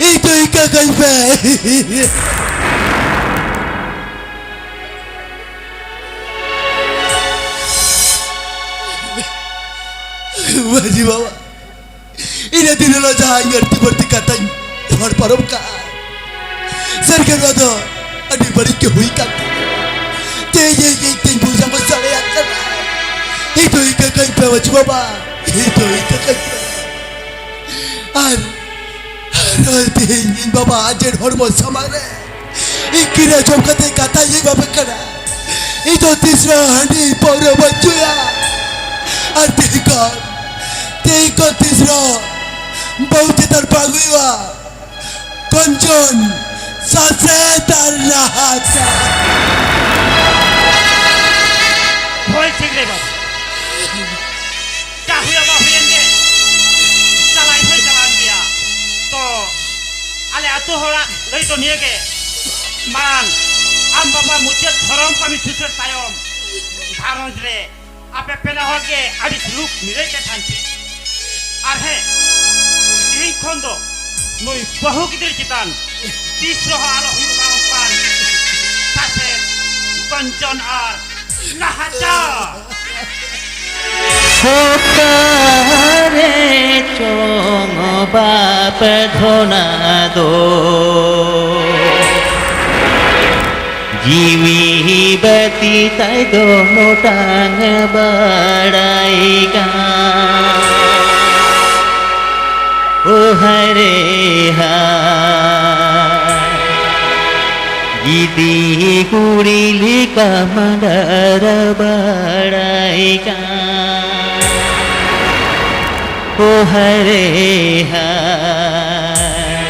ᱤᱧ ᱫᱚ ᱤᱠᱟᱹ ᱠᱟᱹᱧ ᱯᱮ᱾ ᱢᱟᱹᱡᱷᱤ ᱵᱟᱵᱟ, ᱤᱱᱟᱹ ᱫᱤᱱ ᱦᱤᱞᱳᱜ ᱡᱟᱦᱟᱸ ᱤᱧ ᱟᱹᱲᱛᱤ ᱵᱟᱹᱲᱛᱤ ᱠᱟᱛᱷᱟᱧ ᱨᱚᱲ ᱯᱟᱨᱚᱢ ᱠᱟᱜᱼᱟ, ᱥᱟᱹᱨᱤᱜᱮ ᱱᱚᱣᱟ ᱫᱚ ᱟᱹᱰᱤ ᱵᱟᱹᱲᱤᱡ ᱜᱮ ᱦᱩᱭ ᱠᱟᱱ ᱛᱤᱧᱟ᱾ ᱛᱮᱦᱮᱧ ᱤᱧ ᱛᱮᱧ ᱵᱩᱡᱷᱟᱹᱣ ᱫᱟᱲᱮᱭᱟᱜ ᱠᱟᱱᱟ᱾ ᱤᱧ ᱫᱚ ᱤᱠᱟᱹ ᱠᱟᱹᱧ ᱯᱮ ᱢᱟᱹᱡᱷᱤ ᱵᱟᱵᱟ, ᱤᱧ ᱫᱚ ᱤᱠᱟᱹ ᱠᱟᱹᱧ ᱯᱮ᱾ ᱟᱨ, ᱟᱨ ᱛᱮᱦᱮᱧ ᱤᱧ ᱵᱟᱵᱟ ᱟᱡᱮᱨ ᱦᱚᱲᱢᱚ ᱥᱟᱢᱟᱝ ᱨᱮ ᱤᱧ ᱠᱤᱨᱤᱧ ᱡᱚᱢ ᱠᱟᱛᱮ ᱠᱟᱛᱷᱟ ᱤᱧ ᱵᱟᱯᱮ ᱠᱟᱱᱟ᱾ ᱤᱧ ᱫᱚ ᱛᱤᱥ ᱨᱮᱦᱚᱸ ᱦᱟᱺᱰᱤ ᱯᱟᱹᱣᱨᱟᱹ ᱵᱟᱹᱧ ᱧᱩᱭᱟ᱾ ᱟᱨ ᱛᱮᱦᱮᱧ ᱠᱷᱚᱱ, ᱛᱮᱦᱮᱧ ᱠᱷᱚᱱ ᱛᱤᱥ ᱨᱮᱦᱚᱸ ᱵᱟᱹᱦᱩ ᱪᱮᱛᱟᱱ ᱵᱟᱝ ᱦᱩᱭᱩᱜᱼᱟ᱾ ᱠᱚᱧᱡᱚᱱ, ᱥᱟᱥᱮᱛ ᱟᱨ ᱱᱟᱦᱟᱪᱟᱨ᱾ ᱦᱳᱭ, ᱴᱷᱤᱠ ᱨᱮ ᱵᱟᱵᱟ᱾ ᱡᱟ ᱦᱩᱭᱩᱜ ᱢᱟ ᱦᱩᱭᱮᱱ ᱜᱮ᱾ ᱪᱟᱞᱟᱣ ᱦᱚᱸᱭ ᱪᱟᱞᱟᱣᱮᱱ ᱜᱮᱭᱟ᱾ ᱛᱚ, ᱟᱞᱮ ᱟᱹᱛᱩ ᱦᱚᱲᱟᱜ ᱞᱟᱹᱭ ᱫᱚ ᱱᱤᱭᱟᱹ ᱜᱮ, ᱢᱟᱲᱟᱝ ᱟᱢ ᱵᱟᱵᱟ ᱢᱩᱪᱟᱹᱫ ᱫᱷᱚᱨᱚᱢ ᱠᱟᱹᱢᱤ ᱥᱩᱥᱟᱹᱨ ᱛᱟᱭᱚᱢ, ᱜᱷᱟᱨᱚᱸᱡᱽ ᱨᱮ ᱟᱯᱮ ᱯᱮᱲᱟ ᱦᱚᱲ ᱜᱮ ᱟᱹᱰᱤ ᱥᱩᱞᱩᱠ ᱱᱤᱨᱟᱹᱭ ᱛᱮ ᱛᱟᱦᱮᱱ ᱯᱮ᱾ ᱟᱨ ᱦᱮᱸ, ᱛᱮᱦᱮᱧ ᱠᱷᱚᱱ ᱫᱚ ᱱᱩᱭ ᱵᱟᱹᱦᱩ ᱜᱤᱫᱽᱨᱟᱹ ᱪᱮᱛᱟᱱ ᱛᱤᱥ ᱨᱮᱦᱚᱸ ᱟᱞᱚ ᱦᱩᱭᱩᱜ ᱢᱟ ᱚᱱᱠᱟᱱ ᱥᱟᱥᱮᱛ, ᱠᱚᱧᱡᱚᱱ ᱟᱨ ᱱᱟᱦᱟᱪᱟᱨ᱾ ᱚᱠᱟᱨᱮ ᱪᱚᱝ ᱵᱟᱯ ᱫᱷᱚᱱᱟ ᱫᱚ, ᱡᱤᱣᱤ ᱵᱟᱹᱛᱤ ᱛᱟᱭ ᱫᱚ ᱱᱚᱴᱟᱝ ᱵᱟᱲᱟᱭ ᱠᱟᱱ᱾ ᱳ ᱦᱟᱭ ᱨᱮ ᱦᱟᱭ, ᱜᱤᱫᱤ ᱠᱩᱲᱤ ᱞᱮᱠᱟ ᱢᱟᱸᱰᱟᱨ ᱵᱟᱲᱟᱭ ᱠᱟᱱ᱾ ᱳ ᱦᱟᱭ ᱨᱮ ᱦᱟᱭ,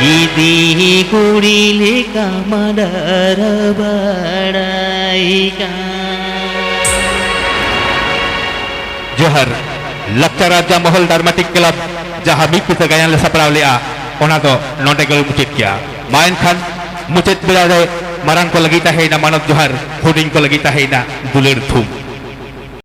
ᱜᱤᱫᱤ ᱠᱩᱲᱤ ᱞᱮᱠᱟ ᱢᱟᱸᱰᱟᱨ ᱵᱟᱲᱟᱭ ᱠᱟᱱ᱾ ᱡᱚᱦᱟᱨ᱾ ᱞᱟᱠᱪᱟᱨ ᱟᱨᱡᱟᱣ ᱢᱚᱦᱚᱞ ᱰᱨᱟᱢᱟᱴᱤᱠ ᱠᱞᱟᱵᱽ ᱡᱟᱦᱟᱸ ᱢᱤᱫ ᱠᱤᱛᱟᱹ ᱜᱟᱭᱟᱱ ᱞᱮ ᱥᱟᱯᱲᱟᱣ ᱞᱮᱫᱼᱟ, ᱚᱱᱟ ᱫᱚ ᱱᱚᱰᱮ ᱜᱮᱞᱮ ᱢᱩᱪᱟᱹᱫ ᱠᱮᱜᱼᱟ᱾ ᱢᱟ ᱮᱱᱠᱷᱟᱱ ᱢᱩᱪᱟᱹᱫ ᱵᱮᱲᱟ ᱨᱮ ᱢᱟᱨᱟᱝ ᱠᱚ ᱞᱟᱹᱜᱤᱫ ᱛᱟᱦᱮᱸᱭᱮᱱᱟ ᱢᱟᱱᱚᱛ ᱡᱚᱦᱟᱨ, ᱦᱩᱰᱤᱧ ᱠᱚ ᱞᱟᱹᱜᱤᱫ ᱛᱟᱦᱮᱸᱭᱮᱱᱟ ᱫᱩᱞᱟᱹᱲ ᱛᱷᱩᱢ᱾